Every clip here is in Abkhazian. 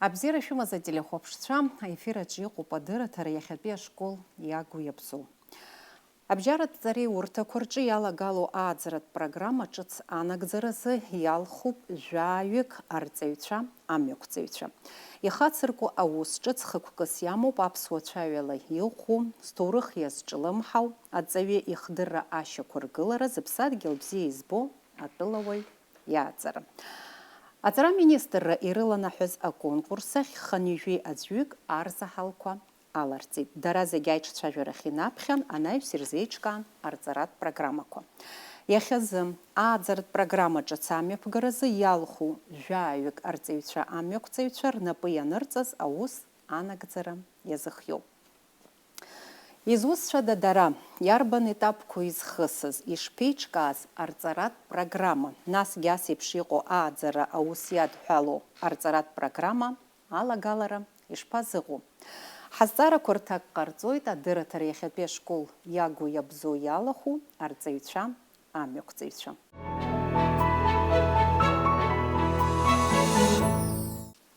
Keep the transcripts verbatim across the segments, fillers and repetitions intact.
Абзиара шәымаз, ателехәаԥшцәа, аефир аҿы иҟоуп адырраҭара иахьатәи ашкол иагу иабзоу. Абжьаратә ҵареи урҭақәа рҿы иалагало ааӡаратә программа ҿыц анагӡаразы иалхуп жәаҩык арҵаҩцәа, амҩақәҵаҩцәа. Ихацырку аус ҿыц хықәкыс иамоуп аԥсуа цәаҩала иӷәӷәоу, зҭоурых иазҿлымҳау, аҵаҩы ихдырра ашьақәыргылара, зыԥсадгьыл бзиа избо атәылауаҩ иааӡара. Аҵара аминистрра ирыланаҳәаз аконкурс ахь хынҩажәи аӡәҩык арзаҳалқәа аларҵеит. Дара зегьы аиҿцәажәарахь инаԥхьан анаҩс ирзеиҿкаан арҵаратә программақәа. Иахьазы ааӡаратә программа ҿыц амҩаԥгаразы иалху жәаҩык арҵаҩцәа, амҩақәҵаҩцәа рнапы ианырҵаз аус анагӡара иазыхиоуп. Изусҭцәада дара, иарбан етапқәоу изхысыз, ишԥеиҿкааз арҵаратә программа, насгьы ас еиԥш иҟоу ааӡара аус иадҳәалоу арҵаратә программа алагалара ишԥазыҟоу? Ҳазҵаарақәа рҭак ҟарҵоит адырраҭара иахьатәи ашкол иагу иабзоу иалахәу арҵаҩцәа, амҩақәҵаҩцәа.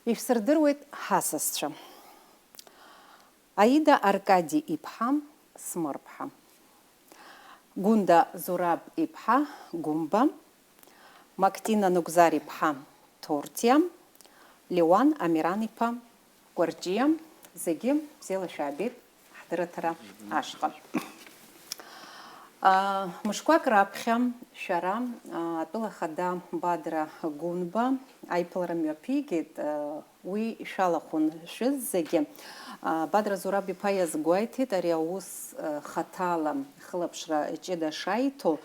Ишәсырдыруеит ҳасасцәа. Аида Аркади-иԥҳа Смырԥҳа, Гәында Зураб-иԥҳа Гәымба, Мактина Нугзар-иԥҳа Ҭорҭиа, Леуан Амиран-иԥа Кәарҷиа, зегьы бзиала шәаабеит ҳдырраҭара ашҟа. А, мышқәак раԥхьа шәара, а, атәыла ахада Бадра Гәынба аиԥылара мҩаԥигеит, а, уи шәалахәын шәызегьы. А, Бадра Зураб-иԥа иазгәеиҭеит, ари аус, а, хаҭала хылаԥшра ҷыда шаиҭо,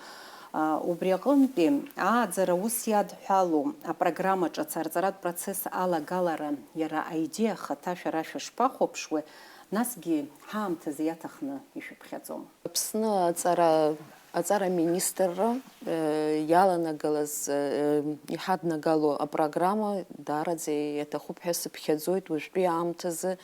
а, убри аҟынтәи ааӡара аус иадҳәалоу апрограмма ҿыц арҵаратә процесс алагалара иара аидеиа ахаҭа шәара шәышԥахәаԥшуеи, насгьы ҳаамҭазы иаҭахны ишәыԥхьаӡома? Аԥсны аҵара, аҵара министрра, э, иаланагалаз, э, иҳаднагало апрограмма даараӡа иаҭахуп ҳәа сыԥхьаӡоит уажәтәи аамҭазы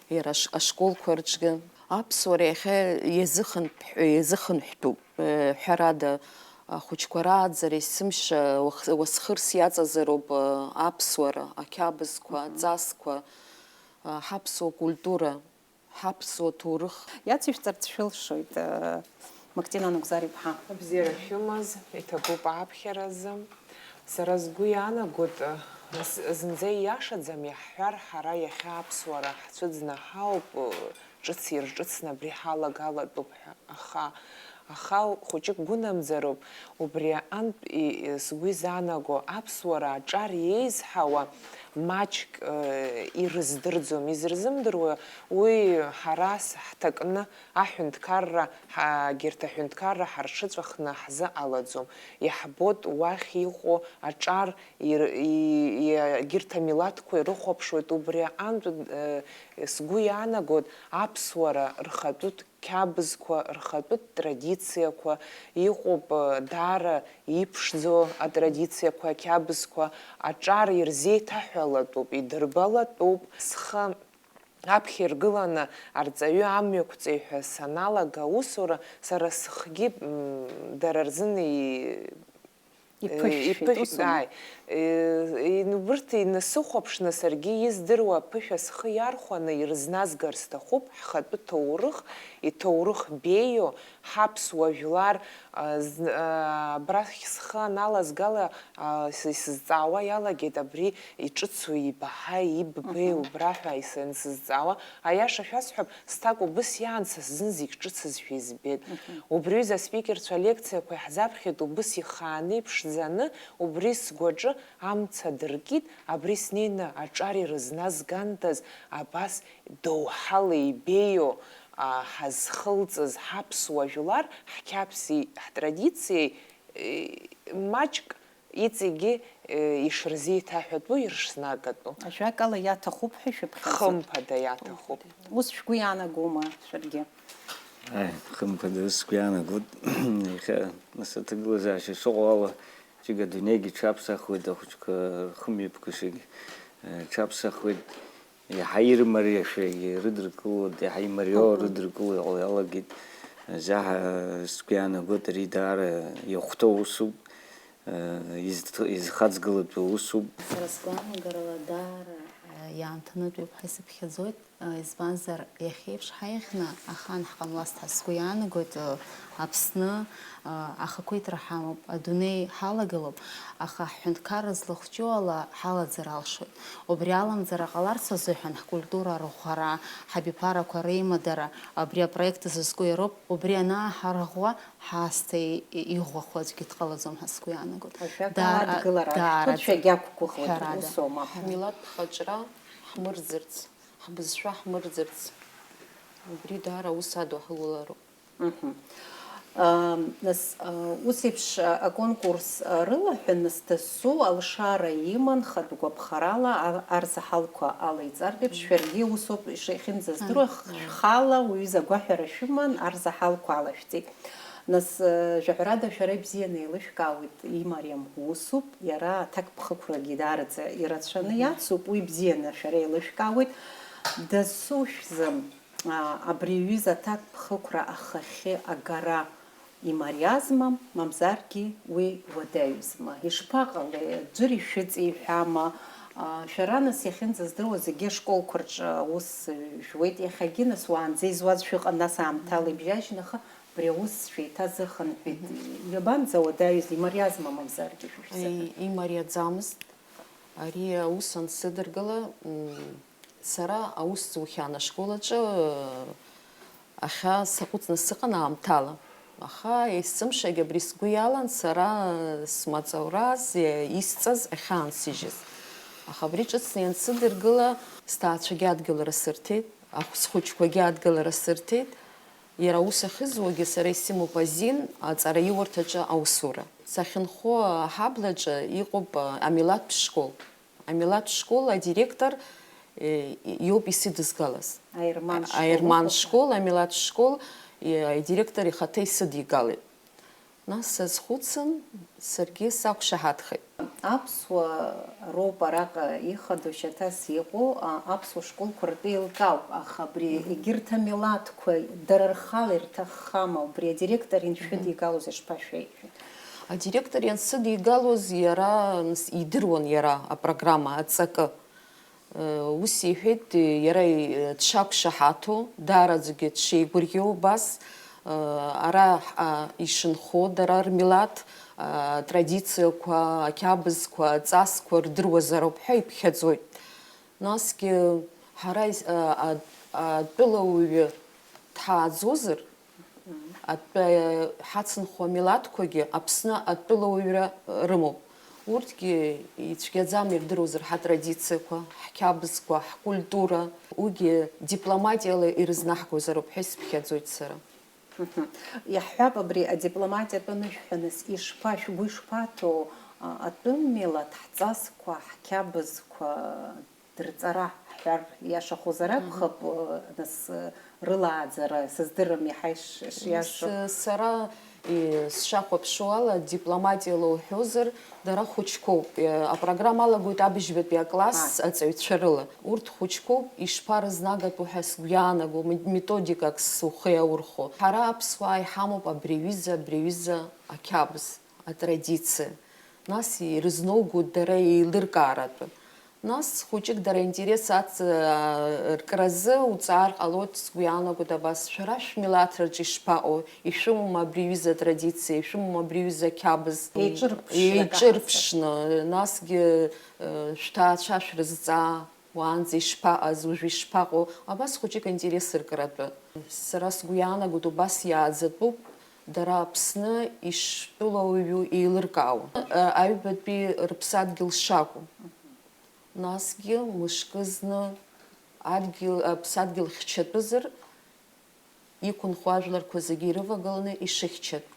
иара аш-, ашколқәа рҿгьы. Аԥсуара иахьа иазыхынҳә-, иазыхынҳәтәуп, э, ҳәарада, ахәыҷқәа рааӡара есымша уах-, уасхырс иаҵазароуп, э, аԥсуара, ақьабзқәа, аҵасқәа, э, ҳаԥсуа культура. Ҳаԥсуа ҭоурых. Иацышәҵарц шәылшоит, э, Мактина Нугзар-иԥҳа. Абзиара шәымаз, иҭабуп аԥхьаразы. Сара сгәы иаанагоит, э, з-, зынӡа ииашаӡам иаҳҳәар, ҳара иахьа аԥсуара ҳцәыӡны ҳауп, э, ҿыц ирҿыцны абри ҳалагалатәуп ҳәа. Аха, аха хәыҷык гәынамӡароуп, убри аҟынтә и-, и-, сгәы изаанаго, аԥсуара аҿар иеизҳауа маҷк, э, ирыздырӡом, изырзымдыруа уи ҳара с-, ҳҭакны аҳәынҭқарра, ҳа-, егьырҭ аҳәынҭқарра ҳарҽыҵәахны ҳзыҟалаӡом. Иаҳбоит уахь иҟоу аҿар ир-, и-, и-, егьырҭ амилаҭқәа ирыхәаԥшуеит, убри аҟынтә, э, сгәы иаанагоит аԥсуара рхатәытә қьабзқәа, рхатәытә традициақәа, иҟоуп, э, даара иԥшӡоу атрадициақәа, ақьабзқәа, аҿар ирзеиҭаҳәалатәуп, идырбалатәуп. Схы аԥхьа иргыланы арҵаҩы амҩақәҵаҩ ҳәа саналага аусура, сара сыхгьы, м, дара рзын и-, Иԥышәшәеит, иԥышә-, усума? Ааи. Е, ин-, убырҭ инасыхәаԥшны саргьы издыруа аԥышәа схы иархәаны ирызназгар сҭахуп ҳхатәы ҭоурых, иҭоурых беиоу, ҳаԥсуа жәлар, а, з-, а, абрахь схы аналазгала, а, с-, исызҵаауа иалагеит абри иҿыцу, ибаҳа, иббеи, мгм, убра ҳәа ис-, ансызҵаауа, аиаша шәасҳәап, сҭак убыс иаан са сзын зегь ҿыцызшәа избеит. Мгм. Убри аҩыза аспикерцәа алекциақәа иаҳзаԥхьеит убыс ихааны иԥшӡаны, убри сгәаҿы амца адыркит, абри снеины аҿар ирызназгандаз, абас доуҳала ибеиоу, а, ҳазхылҵыз ҳаԥсуа жәлар, ҳқьабзи ҳтрадициеи, э, маҷк иҵегьы, э, ишырзеиҭаҳәатәу, ирызнагатәу. Ажәакала, иаҭахуп ҳәа шәыԥхьаӡоит. Хымԥада иаҭахуп. Ус шәгәы иаанагома шәаргьы? Аи, хымԥада, сгәы иаанагоит. Иахьа нас аҭагылазаашьа шыҟоу ала, ҷыга адунеигьы ҽаԥсахуеит, ахәыҷқәа рхымҩаԥгашагь, э, ҽаԥсахуеит. Иаҳа ирмариашәагьы рыдыркылоит, иаҳа имариоу, мгм, рыдыркыло иҟало иалагеит. Заҳа сгәы иаанагоит, ари даара иахәҭоу усуп, э, изҭ-, изхаҵгылатәу усуп. Сара сгәаанагарала даара, э, Иаанҭанытәиуп ҳәа исыԥхьаӡоит, избанзар, иахьеиԥш ҳаиӷьны ахаан ҳҟамлацт ҳәа сгәы иаанагоит, Аԥсны ахақәиҭра ҳамоуп, адунеи ҳалагылоуп, аха ҳҳәынҭқарра злахәҷу ала ҳалаӡар алшоит. Убри аламӡара ҟаларц азыҳәан ҳкультура арӷәӷәара, ҳабиԥарақәа реимадара, абри апроект зызку иароуп, убри анааҳарӷәӷәа, ҳаасҭа иӷәӷәахо аӡәгьы дҟалаӡом ҳәа сгәы иаанагоит. Ажәакала, Даара, адгылара даараӡа. Шәагьақәгәыӷуеит, ҳәарада. Усоума? Ҳәарада. Ҳмилаҭ ԥхаҿра ҳмырӡырц, ҳбызшәа ҳмырӡырц, убри даара аус аду ҳлулароуп. Мгм. Ам, нас, а, ус еиԥш, а, аконкурс, а, рылаҳәан, нас дасу алшара иман хатә гәаԥхарала а-, арзаҳалқәа алеиҵартә еиԥш, шәаргьы усоуп ишихьынӡаздыруа, Ан-, ан-, шәхала уҩыза агәаҳәара шәыман, арзаҳалқәа алашәҵеит. Нас, э, жәаҳәарада шәара ибзианы еилышәкаауеит, имариам усуп, иара аҭакԥхықәрагьы даараӡа ирацәаны иацуп, уи бзианы шәара еилышәкаауеит. Дасу шәзы, а, абри аҩыза аҭакԥхықәра ахахьы агара имариазма, мамзаргьы уи уадаҩызма? Ишԥаҟалеи, ӡәыр ишәыҵеиҳәама? А, шәара, нас, иахьынӡаздыруа зегьы ашколқәа рҿы аус жәуеит, иахьагьы, нас, уаанӡа изуаз шәыҟан, нас аамҭала ибжьажьны, аха Абри аус шәеиҭазыхынҳәит. Мгм. Иабанӡауадаҩыз, имариазма мамзаргьы шәышәзыҳәан? Аи, имариаӡамызт. Ари аус ансыдыргыла, м, сара аус зухьан ашкол аҿы, э, ахьа саҟәыҵны сыҟан аамҭала. Аха есымшагь абри сгәы иалан, сара, э, смаҵураз, э, исҵаз ахьаансыжьыз. Аха абри ҿыцны иансыдыргыла, сҭаацәагьы адгылара сырҭеит, ахә-, схәыҷқәагьы адгылара сырҭеит. Иара аус ахьызуагьы сара исымоуп азин аҵараиурҭаҿы аусура. Сахьынхо аҳаблаҿы иҟоуп, а, амилаҭтә школ. Амилаҭтә школ адиректор, э, иоуп исыдызгалаз. Аерман школ. Аерман школ, амилаҭтә школ, э, адиректор ихаҭа исыдигалеит. Нас сазхәыцын, саргьы сақәшаҳаҭхеит. Аԥсуа роуп араҟа ихадоу шьаҭас иҟоу, а, аԥсуа школқәа ртәы еилкаауп, аха абри егьырҭ амилаҭқәа дара рхала ирҭаххама, убри адиректор иншәыдигалоз ишԥашәеиҳәеи? Адиректор иансыдигалоз иара, нас, идыруан иара апрограмма, аҵакы. Ус иҳәеит иара, дшақәшаҳаҭу, даараӡагьы дшеигәырӷьо убас, ара, а, ишынхо, дара рмилаҭ, а, традициақәа, ақьабзқәа, аҵасқәа рдыруазароуп ҳәа иԥхьаӡоит. Насгьы ҳара ис-, а, а, атәылауаҩы дҳааӡозар, Атәы ҳацынхо амилаҭқәагьы Аԥсны атәылауаҩра рымоуп. Урҭгьы ицәгьаӡам ирдыруазар ҳатрадициақәа, ҳқьабзқәа, ҳкультура. Уигьы дипломатиала ирызнаҳгозароуп ҳәа исыԥхьаӡоит сара. Мгм. Иаҳҳәап, абри адипломатиатә анышә ҳәа, нас, ишԥа-, шәгәы ишԥаҭоу, а, атәым милаҭ ҳҵасқәа, ҳқьабзқәа, дырҵара ҳҳәар иашахозар акәхап, нас, рылааӡара сыздырам иаҳа иш-, ишиашоу. С-, сара, и, сшахәаԥшуала, дипломатиала уҳәозар, дара хәыҷқәоуп. Е, апрограмма алагоит абыжьбатәи акласс аҵаҩцәа рыла. Урҭ хәыҷқәоуп, ишԥарызнагатәу ҳәа сгәы иаанаго, ме-, методикак сухы иаурхәо. Ҳара аԥсуаа иҳамоуп абри аҩыза, абри аҩыза ақьабз, атрадициа. Нас ирызноугоит дара еилыркааратәы. Нас хәыҷык дара аинтерес аҵ-, ркразы уҵаар ҟалоит, сгәы иаанагоит абас, шәара шәмилаҭраҿы ишԥаҟоу, ишәымоума абри аҩыза атрадициа, ишәымоума абри аҩыза ақьабз? Еиҿырԥшны акаҳазар. Еиҿырԥшны, насгьы, э, шәҭаацәа шәрызҵаа, уаанӡа ишԥаҟаз, уажәы ишԥаҟоу, абас хәыҷык аинтерес ркратәы. Сара сгәы иаанагоит, убас иааӡатәуп, дара Аԥсны иштәылауаҩу еилыркаауа, э, аҩбатәи рыԥсадгьыл шакәу. Насгьы мышкы зны адгьыл, аԥсадгьыл хьчатәызар, иқәынхо ажәларқәа зегьы ирывагыланы ишыхьчатә,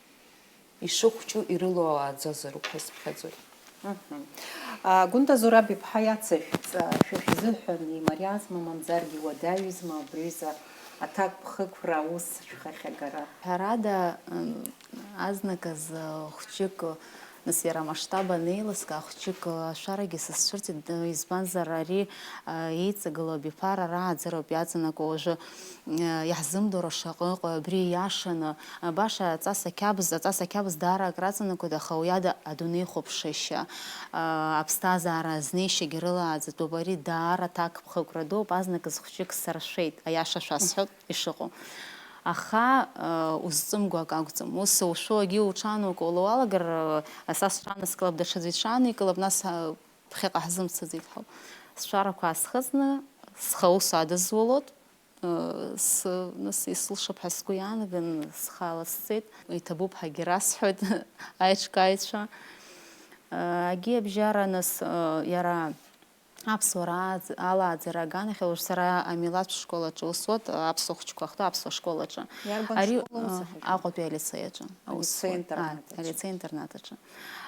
ишыхәҷу ирылоу ауааӡазароуп ҳәа сыԥхьаӡоит. Мгм. А, Гәында Зураб-иԥҳа Иацышәҵа, шәа шәзыҳәан имариазма, мамзаргьы иуадаҩызма абри аҩыза аҭакԥхықәра аус шәхахьагара? Ҳәарада, м, азныказ, ы, хәҷык, ы, Нас иара амасштаб анеилыскаа, хәҷык ашәарагьы сызцәырҵит, избанзар, ари еиҵагылоу абиԥара рааӡароуп иаҵанакуа уажәы, иаҳзымдыруа шаҟа ыҟоу, абри ииашаны, баша аҵас ақьабз, аҵас ақьабз даара акраҵанакуеит, аха уи ада адунеихәаԥшышьа, аԥсҭазаара азнеишьагьы рылааӡатәуп, ари даара аҭакԥхықәра дууп, азныказ хәҷык саршәеит, аиаша шәасҳәоит ишыҟоу. Аха узҵымгәо акы акәӡам. Ус ушәо, агьи уҽаанукыло уалагар, са сҽааныскылап, даҽаӡәы иҽааникылап, нас ԥхьаҟа ҳзымцаӡеит ҳәа. Сшәарақәа аасхыҵны, схы аус адызулоит, нас исылшап ҳәа сгәы иаанаган, схала сцеит. Иҭабуп ҳәагьы расҳәоит аиҿкааҩцәа. Агьи абжьара, нас, иара аԥсуара алааӡара аганахьала, уажә сара амилаҭтә школ аҿы усуеит, аԥсуа хәыҷқәа ахьтәоу аԥсуа школ аҿы. Иарбан школ аусахьоу? Ари, а, Аҟәатәи алицеи аҿы. Алицеи аусуеит. Интернат аҿы. А, алицеи интернат аҿы.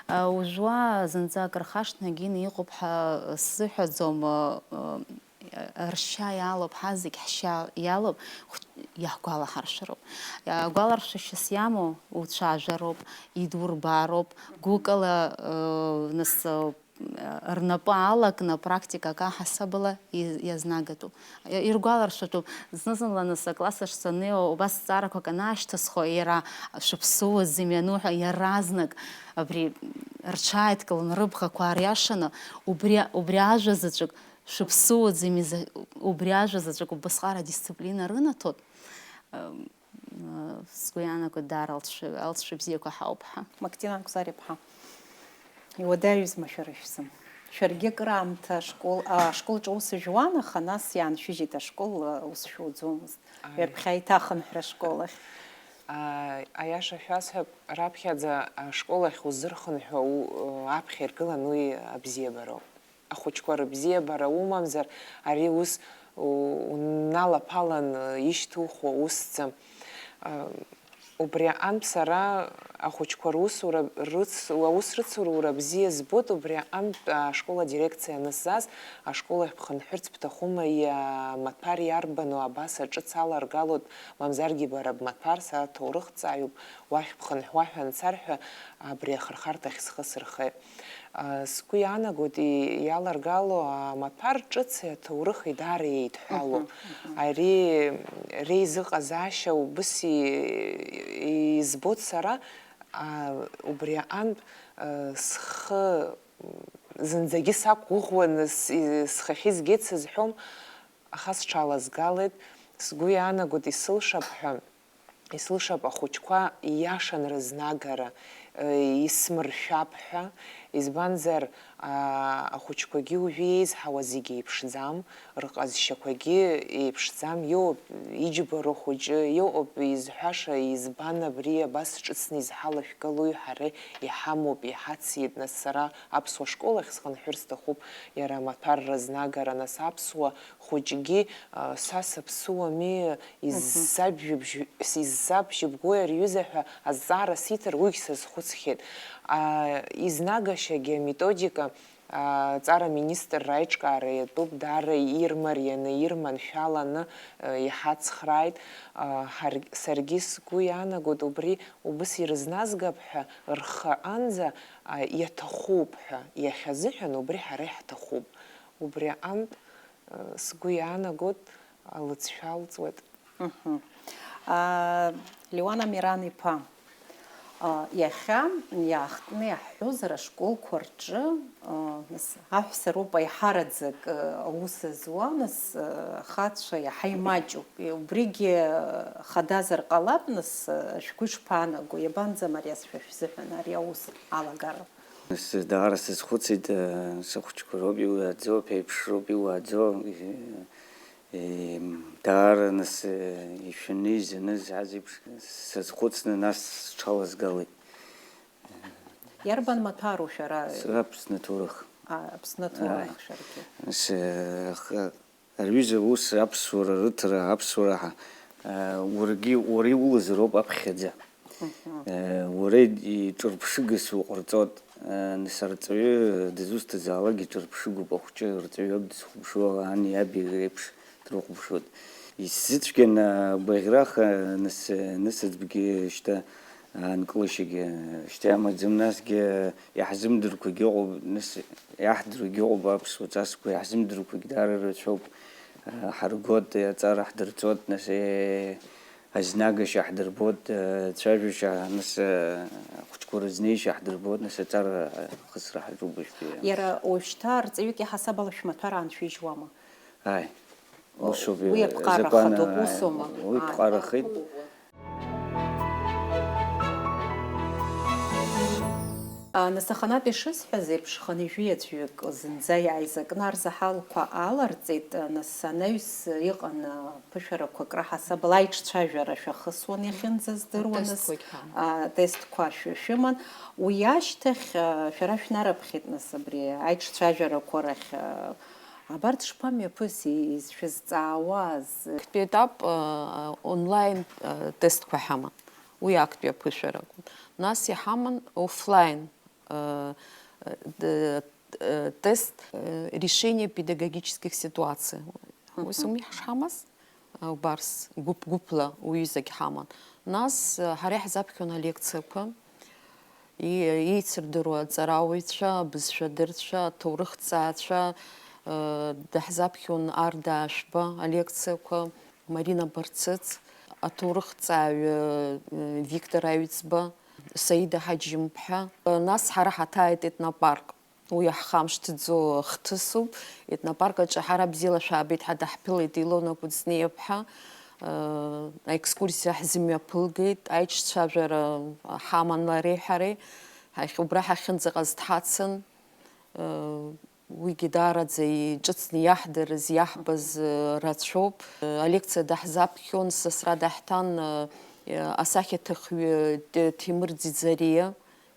А, уажәы зынӡа акыр хашҭны агьины иҟоуп ҳәа сзыҳәаӡом, а, а, ршьа иалоуп, ҳазегь ҳшьа иалоуп, хә-, иаҳгәалаҳаршәароуп. Агәаларшәашьас иамоу уцәажәароуп, идурбароуп, гәыкала, а, нас, а, рнапы алакны, практикак аҳасабала и-, иазнагатәуп. Иргәаларшәатәуп, зны-зынла нас акласс ахь саннеиуа, убас зҵаарақәак анаашьҭысхуа, иара шәыԥсуаӡами ануҳәа, иаразнак абри рҽааидкыланы, рыбӷақәа аариашаны, убри, убри ажәа заҵәык, шәыԥсуаӡами за-, убри ажәа заҵәык убасҟак адисциплина рынаҭоит. Сгәы иаанагоит, даара алҵшәа, алҵшәа бзиақәа ҳауп ҳәа. Мактина Акәзариаԥҳа, иуадаҩызма шәара шәзы? Шәаргьы акыраамҭа ашкол, а, ашколҿы аус жәуан, аха нас иааншәыжьит ашкол, а, ус шәуӡомызт. Аи. Ҩаԥхьа еиҭахынҳәра ашкол ахь. А, аиаша шәасҳәап, раԥхьаӡа ашкол ахь узырхынҳәуа у-, аԥхьа иргылан уи абзиабароуп. Ахәыҷқәа рыбзиабара умамзар, ари ус у-, уналаԥалан ишьҭухуа усӡам. Убри аҟынтә сара ахәыҷқәа русура рыц-, аус рыцура бзиа збоит, убри аҟынтә ашкол адирекциа анысзааз, ашкол ахь бхынҳәырц бҭахума, иа-, Маҭәар иарбану, абас аҿыц аларгалоит, мамзаргьы бара бмаҭәар, са ҭоурыхҭҵааҩуп, уахь бхынҳәуа ҳәа анцар ҳәа абри ахырхарҭахь схы сырхеит. А, сгәы иаанагоит, и-, иаларгало амаҭәар ҿыци аҭоурыхи даара еидҳәалоуп. Мгм, мгм. Ари реизыҟазаашьа убыс и-, избоит сара, а, убри аҟынтә, а, схы зынӡагьы сақәгәыӷуаны с-, и-, схахьы згеит сызҳәом, аха сҽалазгалеит, сгәы иаанагоит, исылшап ҳәа. Исылшап ахәыҷқәа ииашан рызнагара, э, исмыршәап ҳәа, избанзар, аа, ахәыҷқәагьы уажәы еизҳауа зегьы еиԥшӡам, рҟазшьақәагьы еиԥшӡам, иоуп иџьбароу хәыҷы, иоуп изҳәаша, избан абри абас ҿыцны изҳалашәгалои, ҳара иҳамоуп, иҳациит, нас сара аԥсуа школ ахь схынҳәыр сҭахуп, иара амаҭәар рызнагара, нас аԥсуа хәыҷгьы, а, са саԥсыуами, Мгм. Иззабжьыбжь-, иззабжьыбгои ари аҩыза ҳәа азҵаара сиҭар, уигь сазхәыцхьеит. А, изнагашьагьы аметодика, а, аҵара аминистрра аиҿкаара иатәуп, даара ирмарианы, ирманшәаланы, а, иҳацхрааит. А, ҳаргь-, саргьы сгәы иаанагоит, убри убыс ирызназгап ҳәа рхы аанӡа, а, иаҭахуп ҳәа, иахьазыҳәан убри ҳара иаҳҭахуп. Убри аҟынтә, а, сгәы иаанагоит, алыҵшәа алҵуеит. Мгм. Аа, Леуан Амиран-иԥа, аа, иахьа иаахтны иаҳҳәозар, ашколқәа рҿы, аа, нас, аҳәса роуп аиҳараӡак, аа, аус зуа, нас, аа, ахацәа иаҳа имаҷуп. Убригьы, аа, хадазар ҟалап, нас, аа, шәгәы ишԥаанаго, иабанӡамариаз шәа шәзыҳәан ари аус алагара? Нас даара сазхәыцит, аа, сыхәыҷқәа роуп иуаӡо, ԥеиԥш роуп иуаӡо, Даара нас, ишәаны, изаны зҳәаз еиԥш, сазхәыцны, нас сҽалазгалеит. Иарбан маҭәару шәара? Сара Аԥсны аҭоурых. А, Аԥсны аҭоурых. Аа. Шәаргьы. Нас, ах-, аҩыза ус аԥсуара рыҭара, аԥсуара ҳа-, а, уаргьы, уара иулазароуп аԥхьаӡа. Мгм. Э, уара иҿырԥшыгас уҟарҵоит, э, нас арҵаҩы дызусҭазаалак иҿырԥшыгоуп, ахәҷы арҵаҩы ауп дызхәаԥшуа, ани аби реиԥш дрыхәаԥшуеит. Исзыцәгьан агәаӷьраха, нас, нысыӡбгьы шьҭа, Аанкылашьагьы шьҭа иамаӡам, насгьы иаҳзымдырқәагьы ыҟоуп, нас иаҳдыруагьы ыҟоуп аԥсуа ҵасқәа, иаҳзымдырқәагь даара рацәоуп. Ҳаргоит, аҵара ҳдырҵоит, нас, е, азнагашьа ҳдырбоит, цәажәашьа, нас, ахәыҷқәа рызнеишьа ҳдырбоит, нас аҵара хысра ҳаҿуп уажәтәи. Иара уажәшьҭа арҵаҩык иаҳасаб ала шәмаҭәар ааншәыжьуама? Ааи. Усоуп, уи аԥҟара закәан, хадоуп, усома? Уи ԥҟарахеит. А, нас аханатә ишысҳәаз еиԥш, хынҩажәи аӡәҩык зынӡа иааизакны арзаҳалқәа аларҵеит, а, нас анаҩс иҟан, а, ԥышәарақәак раҳасабала аиҿцәажәара шәахысуан иахьынӡаздыруа, нас, атестқәагь ҳаман. А, атестқәа шәы-, шәыман. Уи ашьҭахь, а, шәара шәнарыԥхьеит, нас, абри аиҿцәажәарақәа рахь, а, абарҭ шԥамҩаԥыси, изшәызҵаауаз? Актәи етап, а, онлайн, а, тестқәа ҳаман. Уи актәи аԥышәара акәын. Нас иҳаман офлайн, э, э, д-, э, тест, э, решения педагогических ситуаций. Ус Мгм. ауми ҳашҳамаз? Э, убарс, гәыԥ-гәыԥла уҩызагь ҳаман. Нас, э, ҳара иаҳзаԥхьон алекциақәа, и-, еицырдыруа аҵарауаҩцәа, абызшәадырцәа, аҭоурыхҭҵаацәа, э, даҳзаԥхьон Арда Ашәба алекциақәа. Марина Барцыц, аҭоурыхҭҵааҩы, э, Виктор Аҩӡба, Саида Ҳаџьымԥҳа. Нас ҳара ҳаҭааит етнопарк. Уи ҳхамышҭӡо хҭысуп. Етнопарк аҿы ҳара бзиала шәаабеит ҳәа даҳԥылеит Илона Кәыҵниаԥҳа. Э, аекскурсиа ҳзымҩаԥылгеит, аиҿцәажәара ҳаман лареи ҳареи. Ҳахь-, убра ҳахьынӡаҟаз дҳацын. Э, Уигьы даараӡа иҿыцны иаҳдырыз, иаҳбаз, э, рацәоуп. Э, алекциа даҳзаԥхьон, сасра даҳҭан, э, э, асахьаҭыхҩы Т-, Ҭемыр Ӡиӡариа,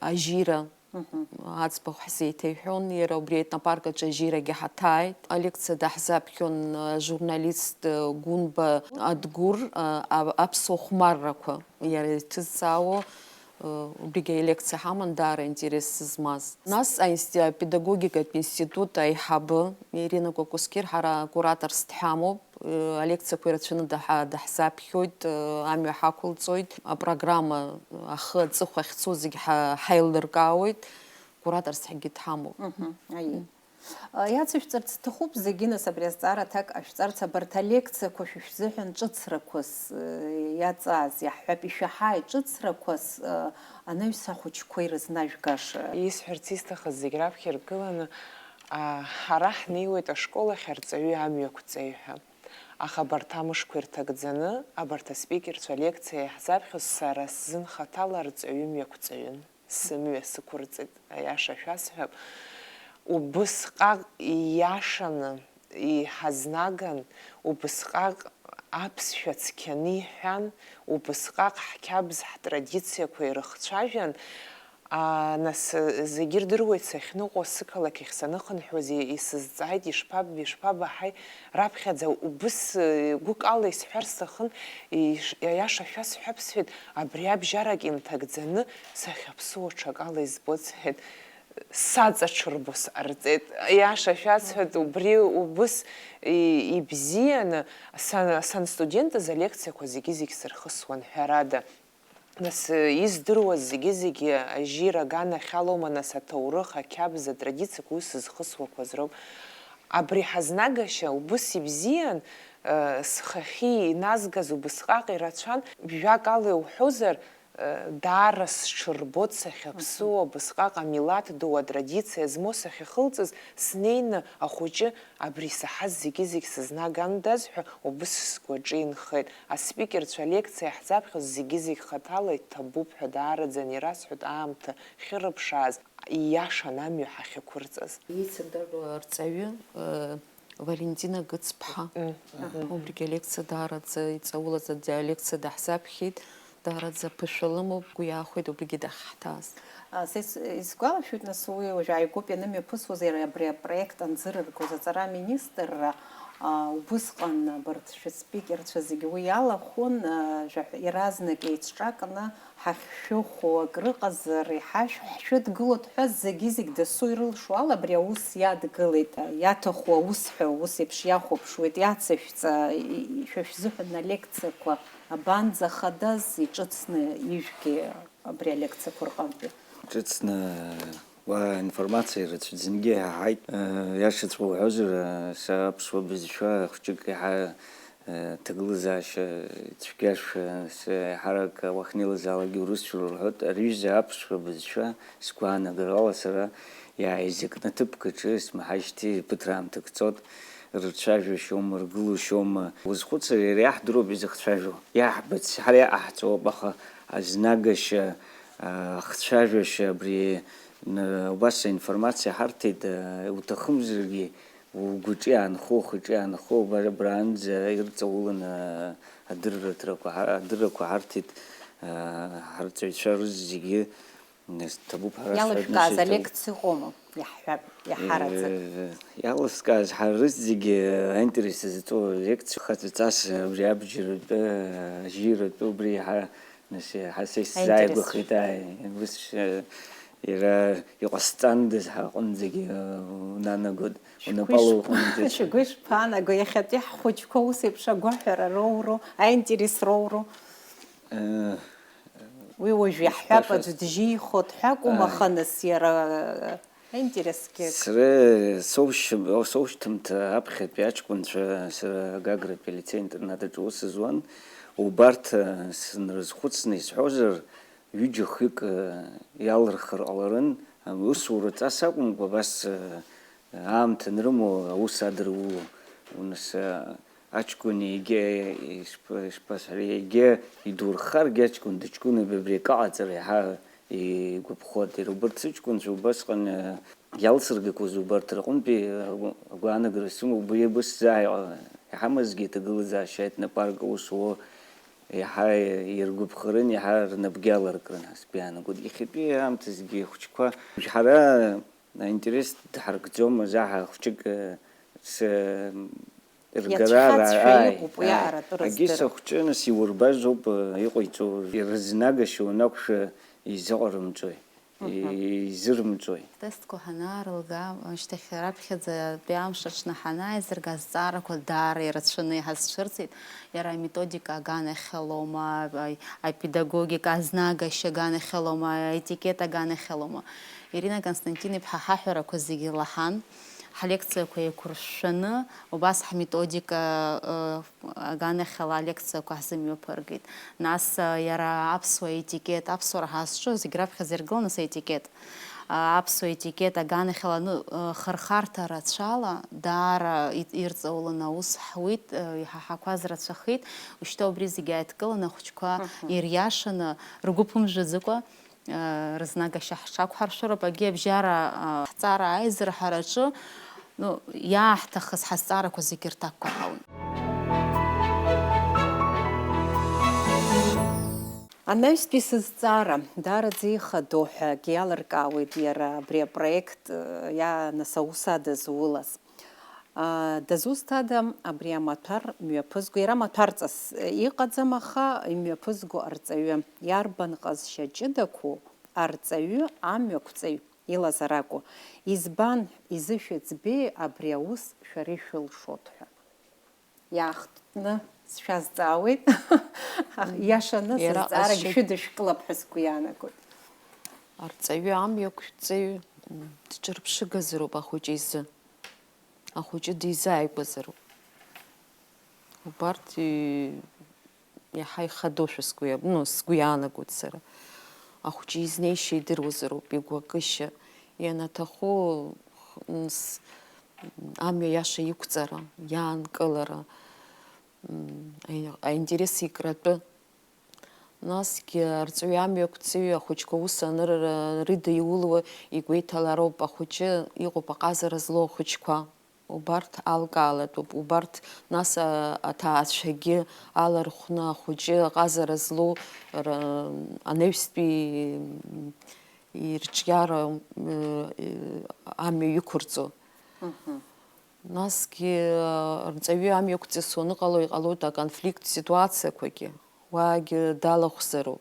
ажьира Мгм. аӡбахә ҳзеиҭеиҳәон, иара убри аетнопарк аҿы ажьирагьы ҳаҭааит. Алекциа даҳзаԥхьон, э, ажурналист, э, Гәынба Адгәыр, э, а-, аԥсуа хәмаррақәа иара иҭызҵаауа. Убригьы алекциа ҳаман, даара интерес змаз. Нас аинсти-, апедагогикатә институт аиҳабы Ирина Кәакәысқьыр ҳара кураторс дҳамоуп. Алекциақәа ирацәаны даҳа-, даҳзаԥхьоит, амҩа ҳақәылҵоит. Апрограмма ахы аҵыхәа ахьцо зегь ҳа-, ҳаилыркаауеит. Кураторс ҳәагьы дҳамоуп. Мгм, аиеи. Иацышәҵарц сҭахуп зегьы, нас, абри азҵаара аҭак ҟашәҵарц, абарҭ алекциақәа шәышәзыҳәан ҿыцрақәас, э, иаҵааз, иаҳҳәап, ишәаҳааит ҿыцрақәас, э, анаҩс ахәыҷқәа ирызнажәгаша. Исҳәарц исҭахыз зегь раԥхьа иргыланы, а, ҳара ҳнеиуеит ашкол ахь арҵаҩы амҩақәҵаҩ ҳәа. Аха абарҭ амшқәа ирҭагӡаны, абарҭ аспикерцәа алекциа иаҳзаԥхьоз сара сзын хаҭала арҵаҩы мҩақәҵаҩын. Сымҩа сықәырҵеит, аиаша шәасҳәап. Убысҟак ииашаны иҳазнаган, убысҟак аԥсшәа цқьаны иҳәан, убысҟак ҳқьабз ҳтрадициақәа ирыхцәажәан, аа, нас, зегьы ирдыруеит, сахьныҟәо, сықалақь ахь саныхынҳәуаз, и-, исызҵааит, ишԥаб-, ишԥабаҳаи, раԥхьаӡа убыс, э, гәыкала исҳәар сҭахын, иш-, аиаша шәасҳәап, сҳәеит, абри абжьарак инҭагӡаны сахьаԥсуо ҽакала избоит, сҳәеит, саҵаҽырбо сҟарҵеит. Аиаша шәасҳәап, убри убыс и-, ибзианы, сан, санстудентыз алекциақәа зегьы-зегь сырхысуан, ҳәарада. Нас, э, издыруаз зегьы-зегьы ажьира аганахьалоума, нас, аҭоурых, ақьабз, атрадициақәа ус зхысуақәаз роуп. Абри ҳазнагашьа убыс ибзиан, э, схахьы иназгаз убысҟак ирацәан, жәакала иуҳәозар, э, даара сҽырбот сахьаԥсуа, Мгм. убысҟак амилаҭ ду атрадициа змоу сахьахылҵыз, снеины ахәыҷы абри исаҳаз зегьы-зегь сызнагандаз ҳәа убыс сгәаҿы инхеит. Аспикерцәа алекциа иаҳзаԥхьоз зегьы-зегь хаҭала иҭабуп ҳәа даараӡаны ирасҳәоит аамҭа ахьырыԥшааз, ииашан амҩа ҳахьықәырҵаз. Еицырдыруа арҵаҩы, э, Валентина Гыцԥҳа. Мгм. Убригьы алекциа даараӡа иҵаулаз алекциа даҳзаԥхьеит. Даараӡа аԥышәа лымоуп, гәы иаахәеит убригьы дахьҳҭааз. А, са ис-, исгәалашәоит, нас, уи уажә ааигәоуп ианымҩаԥысуаз, иара абри апроект анзырыргоз аҵара аминистрра, а, убысҟан абарҭ шәыспикерцәа зегьы уи иалахәын, а, жәаҳә-, иаразнак еицҿакны, ҳахьшәыхәо акрыҟазар, иҳашә-, ҳшәыдгылоит ҳәа зегьы-зегь дасу ирылшо ала, абри аус иадгылеит, иаҭаху аус ҳәа ус еиԥш иахәаԥшуеит, иацышәҵа, и-, и-, шәа шәзыҳәан алекциақәа абанӡахадаз, иҿыцны ижәги. абри алекциақәа рҟынтәи? Ҿыцны уа информациа рацәаӡангьы иҳаҳаит. Иашаҵәҟьа уҳәозар, са аԥсуа бызшәа хәҷык иаҳа ҭагылазаашьа цәгьашәа, еиҳарак уахьнеилазаалакгьы урысшәала рҳәоит. Ари ҩыза аԥсуа бызшәа, сгәаанагарала, сара иааизакны ҭыԥк аҿы смаҳаижьҭеи ԥыҭраамҭак ҵуеит. Рцәажәашьоума, ргылошьоума? Узхәыцыр, иара иаҳдыруп изыхцәажәо. Иаҳбац, ҳара иаҟаҳҵоуп, аха азнагашьа, ахцәажәашьа абри убас аинформациа ҳарҭеит, уҭахымзаргьы, угәаҿы иаанхо, ухаҿы иаанхо, убараанӡа ирҵауланы адырраҭарақәа, адыррақәа ҳарҭеит, ҳарҵаҩцәа рызегьы. Нас ҭабуп ҳара. Иалашәкааз алекциа ыҟоума? Иаҳҳәап, иаҳараӡак. Иаласкааз ҳара рызегьы аинтерес зҵоу алекциа хаҵаҵас абри абџьаратәы, ажьиратәы, убри иаҳа, нас, иаҳа са исзааигәахеит, ааи, ус, иара иҟасҵандаз ҳаҟынӡагьы, унанагоит, унапала уҟынӡагь. Шәгәы ишԥаанаго, иахьатәи ҳхәыҷқәа ус еиԥш агәаҳәара роуроу, аинтерес роуроу? Уи уажә иаҳҳәап, аӡә дыжьихот ҳәа акәым, аха нас иара аинтересгьы. Сара соушьҭымҭа аԥхьатәи аҷкәынцәа, сара Гагратәи алицеи-интернат аҿы аус зуан, убарҭ сынрызхәыцны исҳәозар, ҩыџьа-хҩык иалырхыр ҟаларын, усураҵас акәымкәа, абас аамҭа анрымоу аус адыруло, нас, аҷкәын егьа, ишԥа-, ишԥасҳәари, егьа идурхаргьы аҷкәын дыҷкәынуп, абри акы аҟаҵара иаҳа игәаԥхоит. Иара убарҭ сыҷкәынцәа убасҟан, иалсыргақәоз убарҭ рҟынтәи агәаанагара сымоуп, убри абас заа иҟа-, иҳамазгьы иҭагылазаашьа аетнопарк аус уо иаҳа иргәаԥхарын, иаҳа рнапгьы аларкрын ҳәа сгәы иаанагоит. Иахьатәи аамҭазгьы ахәыҷқәа ҳара аинтерес дҳаркӡом, заҳа хәҷык, э, с-, ргара ра-, иацәхьаҵшәа ааи, иҟоуп уи ааи. Аратәы агьыс рыздырам. Ахәҷы, нас, иурбазоуп, э, иҟаиҵо, ирызнагашьа уанақәшәа изыҟарымҵои, мгм, изырымҵои? Атестқәа ҳанаарылга, ашьҭахь раԥхьаӡатәи амш аҽны ҳанааизырга, азҵаарақәа даара ирацәаны иҳазцәырҵит. Иара аметодика аганахьалоума, а-, апедагогика азнагашьа аганахьалоума, аетикет аганахьалоума. Ирина Константин-иԥҳа ҳаҳәарақәа зегьы лаҳан, ҳлекциақәа еиқәыршәшәаны, убас ҳметодика, ы, аганахьала алекциақәа ҳзымҩаԥыргеит. Нас, ы, иара аԥсуа етикет, аԥсуара ҳазҿу зегь раԥхьаӡа иргыланы аетикет. Ы, аԥсуа етикет аганахьала, ну, ы, хырхарҭа рацәала даара и-, ирҵауланы аус ҳуит, ы, иҳаҳақәаз рацәахеит. Ушьҭа убри зегь ааидкыланы ахәыҷқәа, мгм, ириашаны, ргәы ԥымжәаӡакәа, рызнагашьа ҳҽақәҳаршәароуп, агьи абжьара, ҳҵара аизырҳараҿы, ну, иааҳҭахыз ҳазҵаарақәа зегьы рҭакқәа ҳауит. Анаҩстәи сызҵаара, даараӡа ихадоу ҳәагьы иалыркаауеит иара абри апроект, иа-, нас аус адызулаз. Дызусҭада абри амаҭәар мҩаԥызго, иара маҭәарҵас иҟаӡам, аха имҩаԥызго арҵаҩы, иарбан ҟазшьа ҷыдақәоу арҵаҩы амҩақәҵаҩ илазар акәу? Избан изышәыӡбеи абри аус шәара ишәылшоит ҳәа? Иаахтны сшәазҵаауеит. Иашаны, иара сызҵаарагь ҟазшьа шәыдышәкылап ҳәа сгәы иаанагоит. Арҵаҩы амҩақәҵаҩ, м, дҿырԥшыгазароуп ахәыҷы изы. Ахәыҷы дизааигәазароуп. Убарҭ, и-, иаҳа ихадоушәа сгәы иаб-, ну, сгәы иаанагоит сара. Ахәыҷы изнеишьа идыруазароуп, игәакышьа, ианаҭаху, х-, м, с-, м, амҩа иаша иқәҵара, иаанкылара, м, аи-, аинтерес икратәы. Насгьы арҵаҩы амҩақәҵаҩы ахәыҷқәа аус анырра рыда иулуа игәеиҭалароуп, ахәыҷы иҟоуп аҟазара злоу ахәыҷқәа. Убарҭ алкаалатәуп, убарҭ нас, а, аҭаацәагьы алархәны ахәыҷы аҟазара злоу р-, анаҩстәи ирҿиара, м, э, амҩа иқәырҵо. Мгм. Насгьы, а, арҵаҩы амҩақәҵас уаныҟало иҟалоит аконфликттә ситуациақәагьы. Уаагьы далахәзароуп.